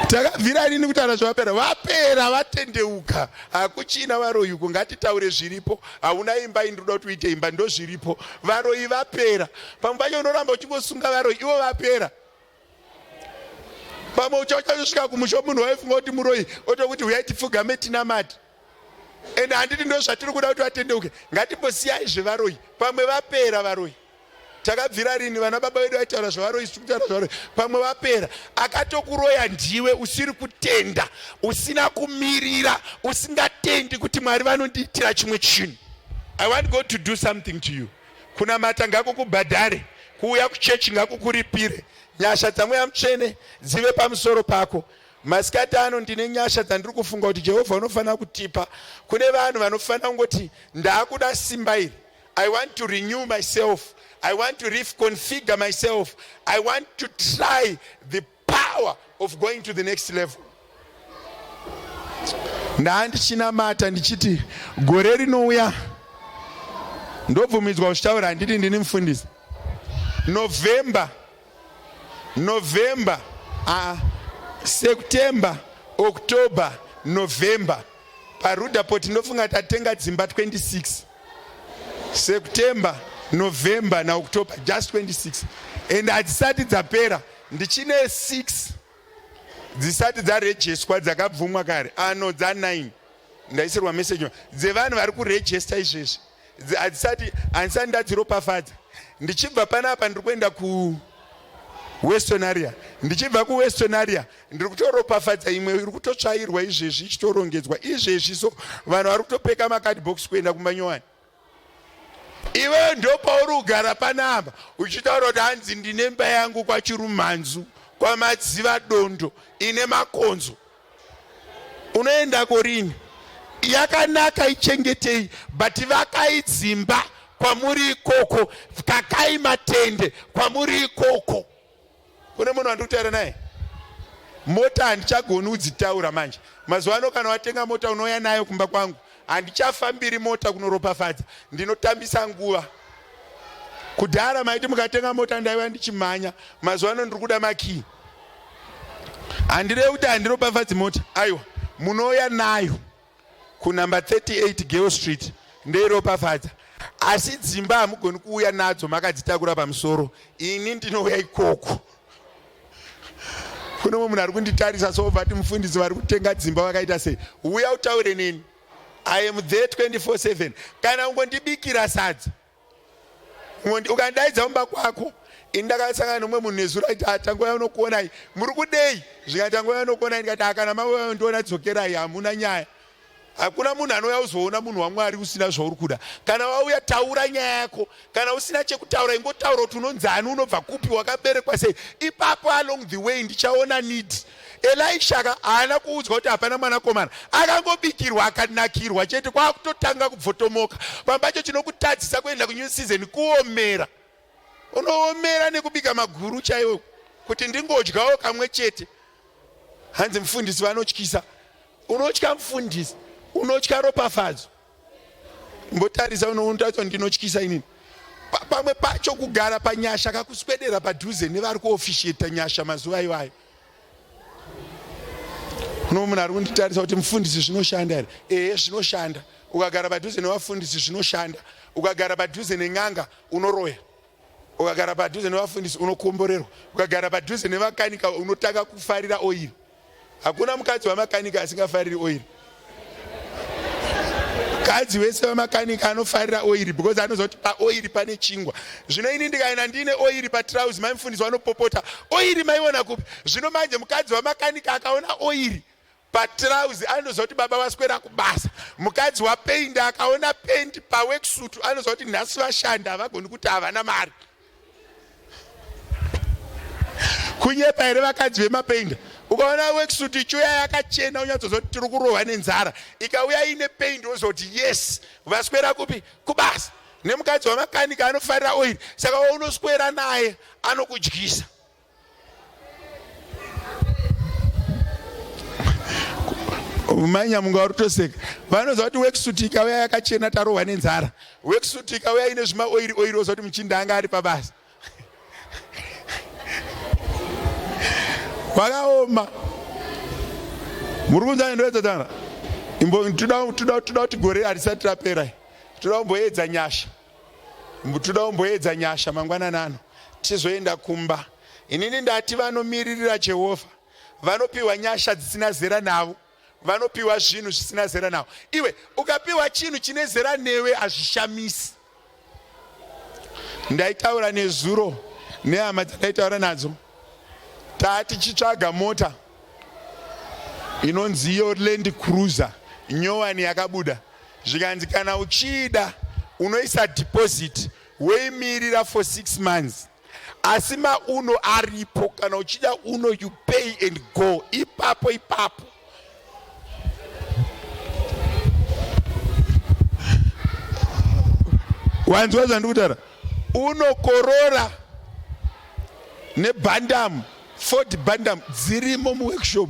Takabvira rini kutaura zvavapera? Vapera, vatendeuka, hakuchina varoyi uko. Ngatitaure zviripo. Hauna imba, ini ndoda kuti uite imba, ndozviripo. Varoyi vapera. Pamwe pacho unoramba uchingosunga varoyi, ivo vapera. Pamwe uchachosvika kumusha munhu waifunga kuti muroyi otokuti huyai tipfugame tinamate. Ende handiti ndo zvatiri kuda kuti vatendeuke? Ngatimbosiyai zvevaroyi, pamwe vapera varoyi. Takabvira rini vana baba vedu vaitaura zvevaroyi, isu kutaura zvevaroyi? Pamwe vapera. Akatokuroya ndiwe usiri kutenda, usina kumirira, usingatendi kuti Mwari vanondiitira chimwe chinhu. I want God to do something to you. Kunamata ngakukubhadhare, kuuya kuchechi ngakukuripire. Nyasha dzaMweya Mutsvene dzive pamusoro pako. Masikati ano ndine nyasha dzandiri kufunga kuti Jehovha unofanira kutipa. Kune vanhu vanofanira kungoti ndaakuda simba iri. I want to renew myself. I want to reconfigure myself. I want to try the power of going to the next level. Ndandichinamata ndichiti gore rinouya ndobvumidzwa kuchitaura, handiti ndini mufundisi. November, November, September, October, November paRudaport ndofunga tatenga dzimba 26. September, November naOctober, just 26, and hadzisati dzapera. Ndichine 6 dzisati dzarejestwa dzakabvumwa kare ano dza 9 ndaisirwa message dzevanhu vari kurejesta izvezvi, hadzisati, handisati ndadziropafadza. Ndichibva panapa ndiri kuenda ku Western area, ndichibva kuWestern area ndiri kutoropafadza imwe iri kutotsvairwa izvezvi, ichitorongedzwa izvezvi. So vanhu vari kutopeka macardbox kuenda kumanyowani. Iwe ndopauri kugara panapa uchitaura kuti hanzi ndine imba yangu kwaChirumhanzu kwaMadziva Dondo ine makonzo. Unoendako rini? Yakanaka, ichengetei, but vakai dzimba kwamuri ikoko, kakai matende kwamuri ikoko. Kune munhu wandiri kutaura naye, mota handichagoni kudzitaura manje. Mazuva ano kana watenga mota unouya nayo kumba kwangu, handichafambiri mota kunoropafadza, ndinotambisa nguva. Kudhara maiti mukatenga mota ndaiva ndichimhanya, mazuva ano ndiri kuda makii. Handirevi kuti handiropafadzi mota, aiwa, munouya nayo kunumber 38 Gale Street ndeiropafadza, asi dzimba hamugoni kuuya nadzo makadzitakura pamusoro, ini ndinouya ikoko. Kune mumwe munhu ari kunditarisa so obva ati mufundisi vari kutenga dzimba vakaita sei? Uya utaure neni, I am there 24/7. Kana ungondibikira sadza. Ukandaidza mumba kwako, ini ndakasangana nomumwe munhu nezuro aiti ah, tangouya unokuonai muri kudei, zvikati tangouya unokuonai, ndikati ah, kana mauya undiona dzokerai, hamuna nyaya. Hakuna munhu anouya kuzoona munhu waMwari usina zvauri kuda. Kana wauya taura nyaya yako. Kana usina chekutaura ingotaura kuti unonzani, unobva kupi, wakaberekwa sei. Ipapo along the way ndichaona need. Elisha ka haana kuudzwa kuti hapana mwanakomana. Akangobikirwa akanakirwa chete kwakutotanga kubvotomoka. Pambacho chinokutadzisa kuenda kunew season kuomera. Unoomera nekubika maguru chaiwo kuti ndingodyawo kamwe chete. Hanzi mufundisi vanotyisa. Unotya mufundisi, unotya ropafadzo. Mbotarisa unotaura ndinotyisa inini. Pamwe pacho kugara panyasha kakuswedera padhuze nevari kuofficiata nyasha mazuva iwayo. Uno munhu ari kunditarisa kuti mufundisi zvinoshanda here? Ehe zvinoshanda. Ukagara padhuze nevafundisi zvinoshanda. Ukagara padhuze nen'anga unoroya. Ukagara padhuze nevafundisi unokomborerwa. Ukagara padhuze nevakanika unotanga kufarira oiri. Hakuna mukadzi wamakanika asingafariri oiri. Mukadzi wese wamakanika anofarira oiri because anoziva kuti paoiri pane chingwa. Zvino ini ndikaenda ndiine oiri patrauzi, mai mufundisi vanopopota, oiri maiona kupi? Zvino manje mukadzi wamakanika akaona oiri patrauzi anoziva kuti baba vaswera kubasa. Mukadzi wapendi akaona pendi paworksuit anoziva kuti nhasi vashanda havagoni kuti havana mari. Kunyepa here vakadzi vemapendi? Ukaona worksuit ichiuya yakachena unyatsoziva kuti tiri kurohwa nenzara. Ikauya ine pendi woziva kuti yes, vaswera kupi? Kubasa. Nemukadzi wamakanika anofarira oil, saka waunoswera naye anokudyisa. Mai Nyamunga vari kutoseka. Vanoziva kuti worksuit ikauya yakachena tarohwa nenzara. Worksuit ikauya ine zvima oiri oiri woziva kuti muchinda anga ari pabasa. Kwakaoma. Muri kunzwa ndoedza tana. Imbo toda toda toda kuti gore harisati rapera. Toda kumboedza nyasha. Toda kumboedza nyasha mangwanani ano tizoenda kumba. Inini ndati vanomiririra Jehovha vanopiwa nyasha dzisina zera navo, vanopiwa zvinhu zvisina zera navo. Iwe ukapiwa chinhu chine zera newe hazvishamisi. Ndaitaura nezuro nehama dzandaitaura nadzo, tatichitsvaga mota inonzi iyo Land Cruiser nyowani yakabuda, zvikanzi kana uchiida unoisa deposit woimirira for 6 months, asi mauno aripo, kana uchida uno you pay and go ipapo ipapo. Wanzwa zvandikutaura? Unokorora nebhandamu, Ford bandam dzirimo muworkshop,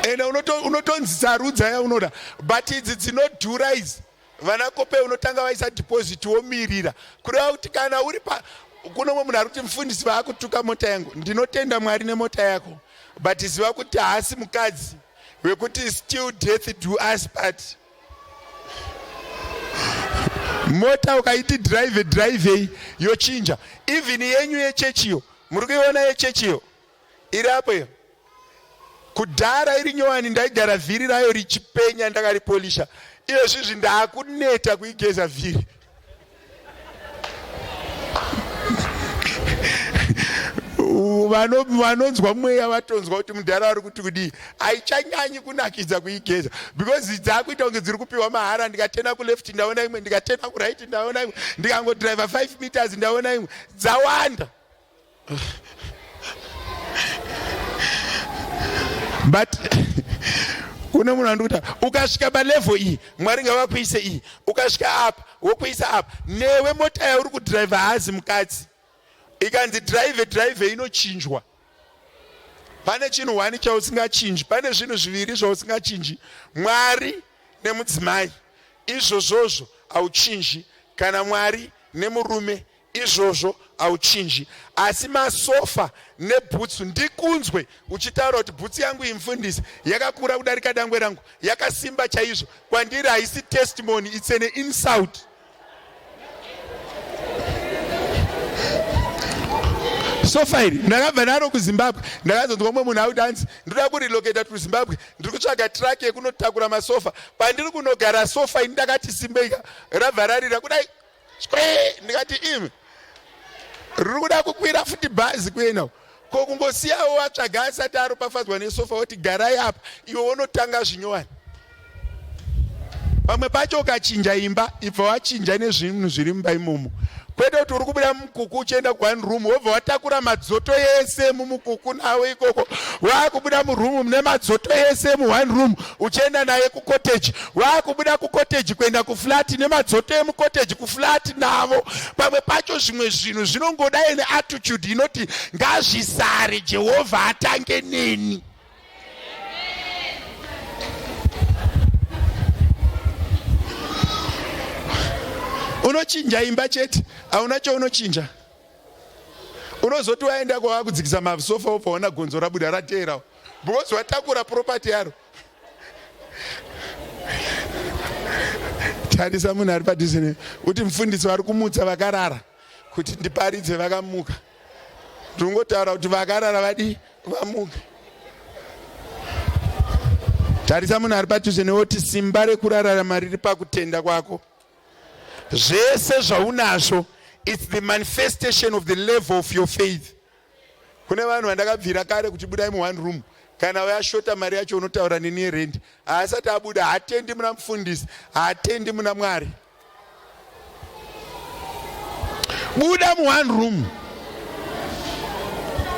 ende unotonzi sarudza yaunoda, but idzi dzinodhura idzi vana kope unotanga vaisa deposit womirira. Kureva kuti kana uri pa kuno mumwe munhu ari kuti mufundisi vaakutuka mota yangu, ndinotenda Mwari nemota yako, but ziva kuti haasi mukadzi wekuti still death do us part. Mota ukaiti drive drivei yochinja. Even yenyu yechechiyo muri kuiona yechechiyo iri apo iyo, kudhara iri nyowani ndaigara vhiri rayo richipenya ndakaripolisha. Iyo zvizvi ndaakuneta kuigeza vhiri. Vanonzwa mweya vatonzwa kuti mudhara ari kuti kudii, haichanyanyi kunakidza kuigeza because dzakuita kunge dziri kupiwa mahara. Ndikatena kuleft ndaona imwe, ndikatena kuright ndaona imwe, ndikangodriva 5 meters ndaona imwe, dzawanda. But kune munhu andikuti ukasvika palevel iyi Mwari ngavakuise iyi, ukasvika apa wokuisa apa. Newe mota yauri kudriva haazi mukadzi, ikanzi drive drive inochinjwa. Pane chinhu one chausingachinji, pane zvinhu zviviri zvausingachinji, Mwari nemudzimai, izvozvozvo hauchinji. Kana Mwari nemurume, izvozvo hauchinji. Asi masofa nebhutsu, ndikunzwe uchitaura kuti bhutsu yangu iyi mufundisi yakakura kudarika dangwe rangu, yakasimba chaizvo, kwandiri haisi testimony, it's an insult. Sofa iri ndakabva naro kuZimbabwe, ndakazonzwa mumwe munhu auti hanzi ndoda kurelocata to Zimbabwe, ndiri kutsvaga truck yekunotakura masofa. Pandiri kunogara sofa ini ndakati simbeika, rabva rarira kudai. Swe ndikati imi riri kuda kukwira futi bhazi kuenda ko kungosiyawo watsvaga asati aropafadzwa nesofa woti garai apa iwe wonotanga zvinyowani. Pamwe pacho ukachinja imba ibva wachinja nezvinhu zviri mumba imomo kwete kuti uri kubuda mumukuku uchienda kuone room wobva watakura madzoto ese mumukuku nawo ikoko waakubuda muroom mune madzoto ese muone room uchienda naye kucottage waakubuda kucottage kuenda kuflat nemadzoto emucottage kuflat navo pamwe pacho zvimwe zvinhu zvinongoda ene attitude inoti ngazvisare jehovha atange neni. Unochinja imba chete, hauna chaunochinja. Unozoti waenda kwawakudzikisa masofa wobva waona gonzo rabuda rateerawo because watakura property yaro. Tarisa munhu ari padhuze newe uti mufundisi vari kumutsa vakarara kuti ndiparidze vakamuka. Ndingotaura kuti vakarara vadii vamuke. Tarisa munhu ari padhuze newe uti simba rekurarama riri pakutenda kwako. Zvese zvaunazvo it's the manifestation of the level of your faith. Kune vanhu vandakabvira kare kuti budai mu one room kana vayashota mari yacho unotaura neni yerendi haasati abuda haatendi muna mufundisi haatendi muna Mwari. Buda mu one room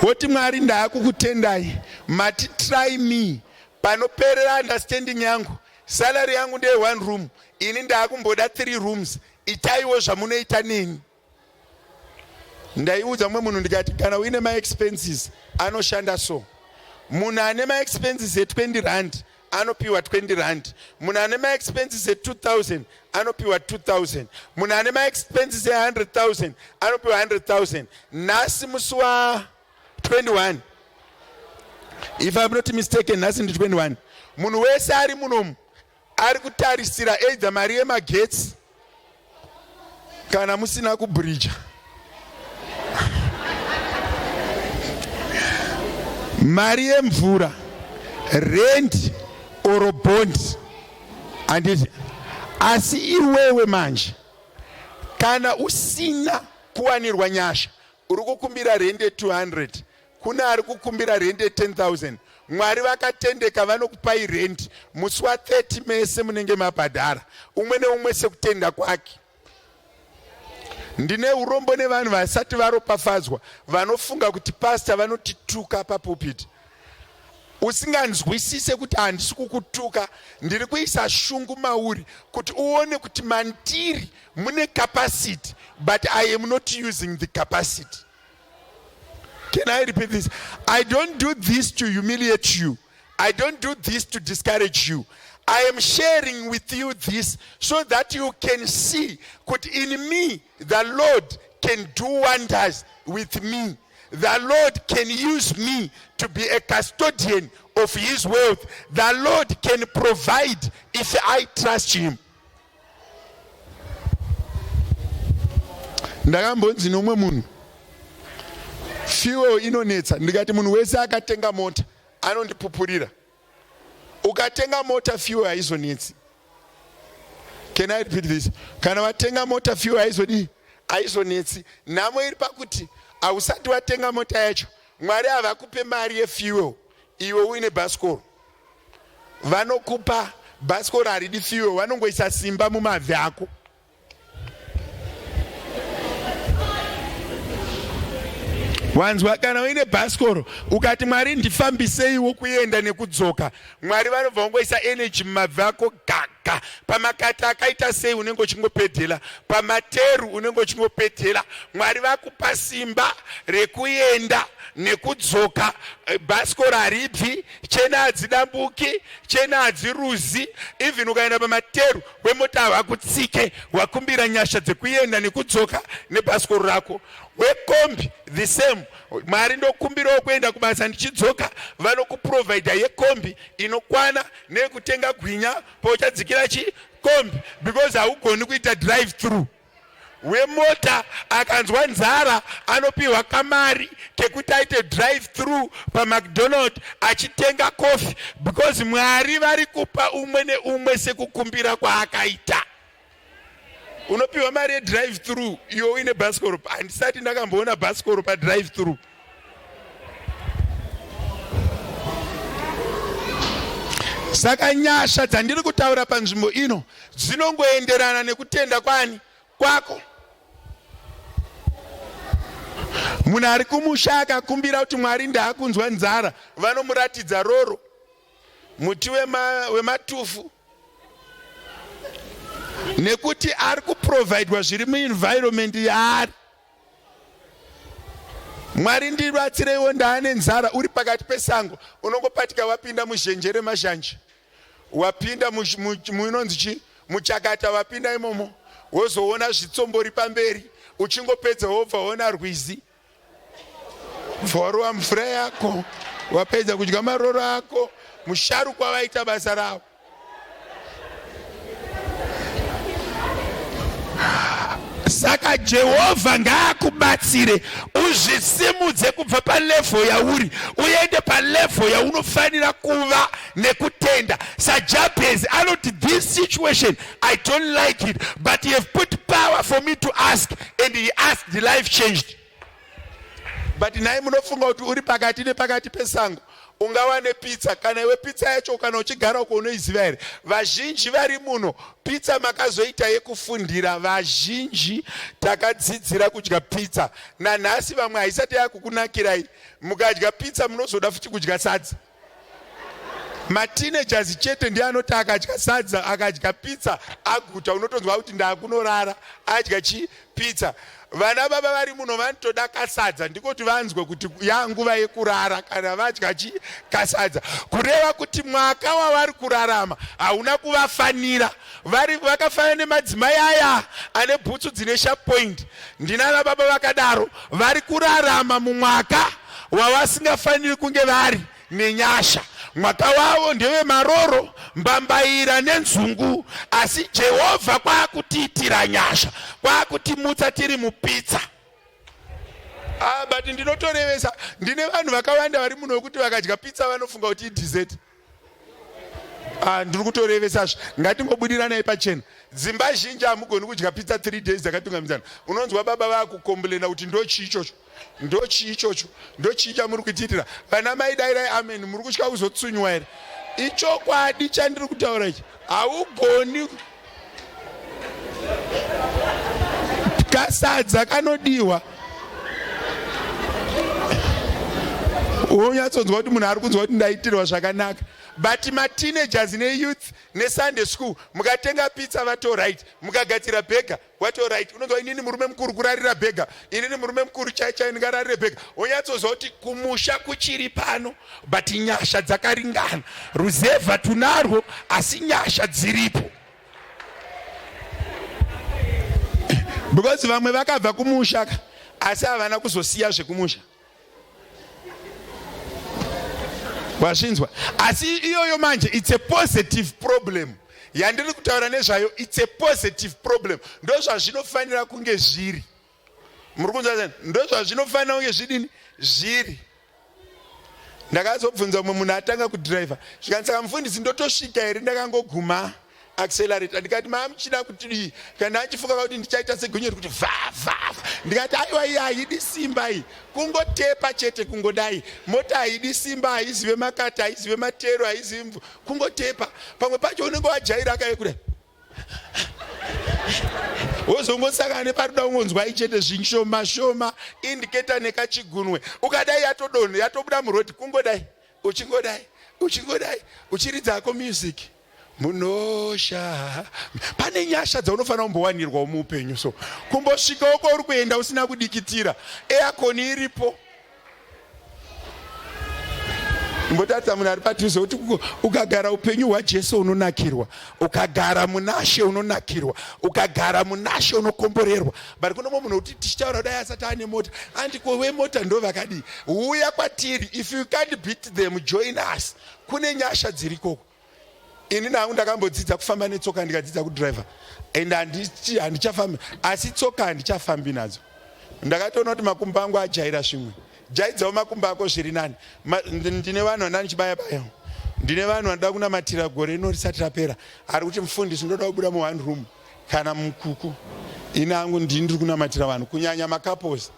woti Mwari ndaakukutendai mati try me panoperera understanding yangu salary yangu ndeye one room ini ndaakumboda 3 rooms itaiwo zvamunoita neni. Ndaiudza mumwe munhu ndikati kana uine maexpenses anoshanda so munhu ane maexpenses e20 rand anopiwa 20 rand munhu ane maexpenses e2000 anopiwa 2000 munhu ane maexpenses e100000 anopiwa 100000 nhasi musi wa 21 if I'm not mistaken nhasi ndi 21 munhu wese ari munomu ari kutarisira either mari yemagetsi kana musina kubridja mari yemvura rent or bond handiti asi iwewe manje kana usina kuwanirwa nyasha uri kukumbira rent ye200 Kune ari kukumbira rent ye 10000 Mwari vakatendeka vanokupai rent musi wa 30 mese munenge mabhadhara umwe neumwe sekutenda kwake. Ndine urombo nevanhu vasati varopafadzwa vanofunga kuti pastor vanotituka papulpit. Usinganzwisise kuti handisi kukutuka ndiri kuisa shungu mauri kuti uone kuti mandiri mune capacity but I am not using the capacity. Can I repeat this? I don't do this to humiliate you. I don't do this to discourage you. I am sharing with you this so that you can see kuti in me the Lord can do wonders with me. The Lord can use me to be a custodian of his wealth. The Lord can provide if I trust him. Ndakambonzi nomwe munhu fuel inonetsa, ndikati munhu wese akatenga mota anondipupurira. Ukatenga mota fuel haizonetsi. Can I repeat this? Kana watenga mota fuel haizodii? Haizonetsi. Nhamo iri pakuti hausati watenga mota yacho, Mwari havakupe mari yefuel iwe uine bhasikoro. Vanokupa bhasikoro haridi fuel, vanongoisa simba mumabvi ako. Wanzwa? Kana uine bhasikoro ukati Mwari ndifambiseiwo kuenda nekudzoka, Mwari vanobva vangoisa energy mumabvi ako gaga. Pamakati akaita sei unenge uchingopedhela, pamateru unenge uchingopedhela. Mwari vakupa simba rekuenda nekudzoka. Bhasikoro haribvi, chena hadzidambuki, chena hadziruzi. Even ukaenda pamateru wemota havakutsike, wakumbira nyasha dzekuenda nekudzoka nebhasikoro rako. Wekombi the same, Mwari ndokumbirawo kuenda kubasa ndichidzoka, vanokuprovhaidha yekombi inokwana neyekutenga gwinya pauchadzikira chi kombi because haugoni kuita drive through. Wemota akanzwa nzara anopiwa kamari kekuti aite drive through paMcDonald achitenga coffee because Mwari vari kupa umwe neumwe sekukumbira kwaakaita. Unopiwa mari yedrive through iwe uine bhasikoro. Handisati ndakamboona bhasikoro padrive through. Saka nyasha dzandiri kutaura panzvimbo ino dzinongoenderana nekutenda kwani kwako. Munhu ari kumusha akakumbira kuti Mwari ndaakunzwa nzara, vanomuratidza roro, muti wematufu, nekuti ari kuprovhaidwa zviri muenvironment yaari. Mwari ndibatsireiwo ndaane nzara. Uri pakati pesango unongopatika wapinda muzhenje remazhanje, wapinda munonzi chi muchakata, wapinda imomo wozoona zvitsombori pamberi, uchingopedza wobva waona rwizi, bva warova mvura yako, wapedza kudya maroro ako, musharukwa vaita basa ravo. Saka Jehovha ngaakubatsire uzvisimudze kubva palevho yauri uende palevho yaunofanira kuva nekutenda. SaJabhezi anoti, this situation I don't like it, but you have put power for me to ask, and he asked, the life changed. But nhai munofunga kuti uri pakati nepakati pesango ungawane pizza? Kana iwe pizza yacho kana uchigara uko unoiziva here? Vazhinji vari muno pizza makazoita yekufundira. Vazhinji takadzidzira kudya pizza nanhasi, vamwe haisati yakukunakirai. Mukadya pizza munozoda futi kudya sadza. Mateenagers chete ndiye anoti akadya sadza, akadya pizza aguta, unotonzwa kuti ndakunorara adya chi pizza. Vana baba vari muno vanotoda kasadza, ndikoti vanzwe kuti yanguva yekurara kana vadya chi kasadza. Kureva kuti mwaka wavari kurarama hauna kuvafanira. Vari vakafanana nemadzimai aya ane bhutsu dzine sharp point. Ndinana baba vakadaro vari kurarama mumwaka wavasingafaniri kunge vari nenyasha. Mwaka wavo ndewemaroro, mbambaira nenzungu, asi Jehovha kwaakutiitira nyasha, kwaakutimutsa tiri mupitsa. Ah, but ndinotorevesa, ndine vanhu vakawanda vari muno wekuti vakadya pizza vanofunga kuti idessert. Ah, ndiri kutorevesazve, ngatingobudiranai pachena. Dzimba zhinji hamugoni kudya pizza 3 days dzakatungamidzana. Unonzwa baba vakukomblena kuti ndochii ichocho, ndochii ichocho, ndochii chamuri kuitiitira. Vana mai dairai amen, muri kutya kuzotsunywa here? Ichokwadi chandiri kutaura ichi, haugoni kasadza kanodiwa. Wonyatsonzwa kuti munhu ari kunzwa kuti ndaitirwa zvakanaka. But mateenagers neyouth neSunday school, mukatenga pizza vato right, mukagadzira burger wato right. Unonzwa inini murume mukuru kurarira burger, inini murume mukuru chai chai ndingararire burger. Wonyatsonzwa kuti kumusha kuchiri pano, but nyasha dzakaringana. Ruzevha tunarwo, asi nyasha dziripo. Because vamwe vakabva kumusha asi havana kuzosiya zvekumusha. Wazvinzwa? Asi iyoyo manje it's a positive problem yandiri kutaura nezvayo. It's a positive problem. Ndozvazvinofanira kunge zviri. Muri kunzwa? Ndozvazvinofanira kunge zvidini zviri. Ndakazobvunza mumwe munhu atanga kudhiraivha, zvikanzi saka mufundisi ndotosvika here ndakangoguma accelerator? Ndikati maamuchida kuti kana achifunga kuti ndichaita segonyeti kuti vha vha, ndikati aiwa, iyi haidi simba iyi, kungotepa chete, kungodai. Mota haidi simba, haizive makati, haizive matero, haizivi mvu, kungotepa. Pamwe pacho unenge wajaira akaiye kudai, wozongosangana neparuda ungonzwai chete zvinshoma shoma, indicator nekachigunwe ukadai yatodonha, yatobuda murodhi. Kungodai, uchingodai, uchingodai, uchiridza hako music munosha. Pane nyasha dzaunofanira kumbowanirwawo muupenyu, so kumbosvikawo kwauri kuenda usina kudikitira, aircon iripo. Imbotarisa munhu ari padhuze kuti ukagara upenyu hwaJesu unonakirwa, ukagara munashe unonakirwa, ukagara munashe unokomborerwa. But kune mumwe munhu kuti tichitaura kudai asati ane mota, andiko vemota ndo vakadii? Uya kwatiri, if you can't beat them join us. Kune nyasha dzirikoko. Ini nangu ndakambodzidza kufamba netsoka, ndikadzidza kudriver, and handichafambi, asi tsoka handichafambi nadzo. Ndakatoona kuti makumbo angu ajaira zvimwe. Jaidzawo makumbo ako zviri nani. Ndine vanhu vandani chibaya baya, ndine vanhu vanoda kunamatira gore rino risati rapera, ari kuti mufundisi ndoda kubuda mu one room. Kana mukuku, ini hangu ndini ndiri kunamatira vanhu, kunyanya macouples.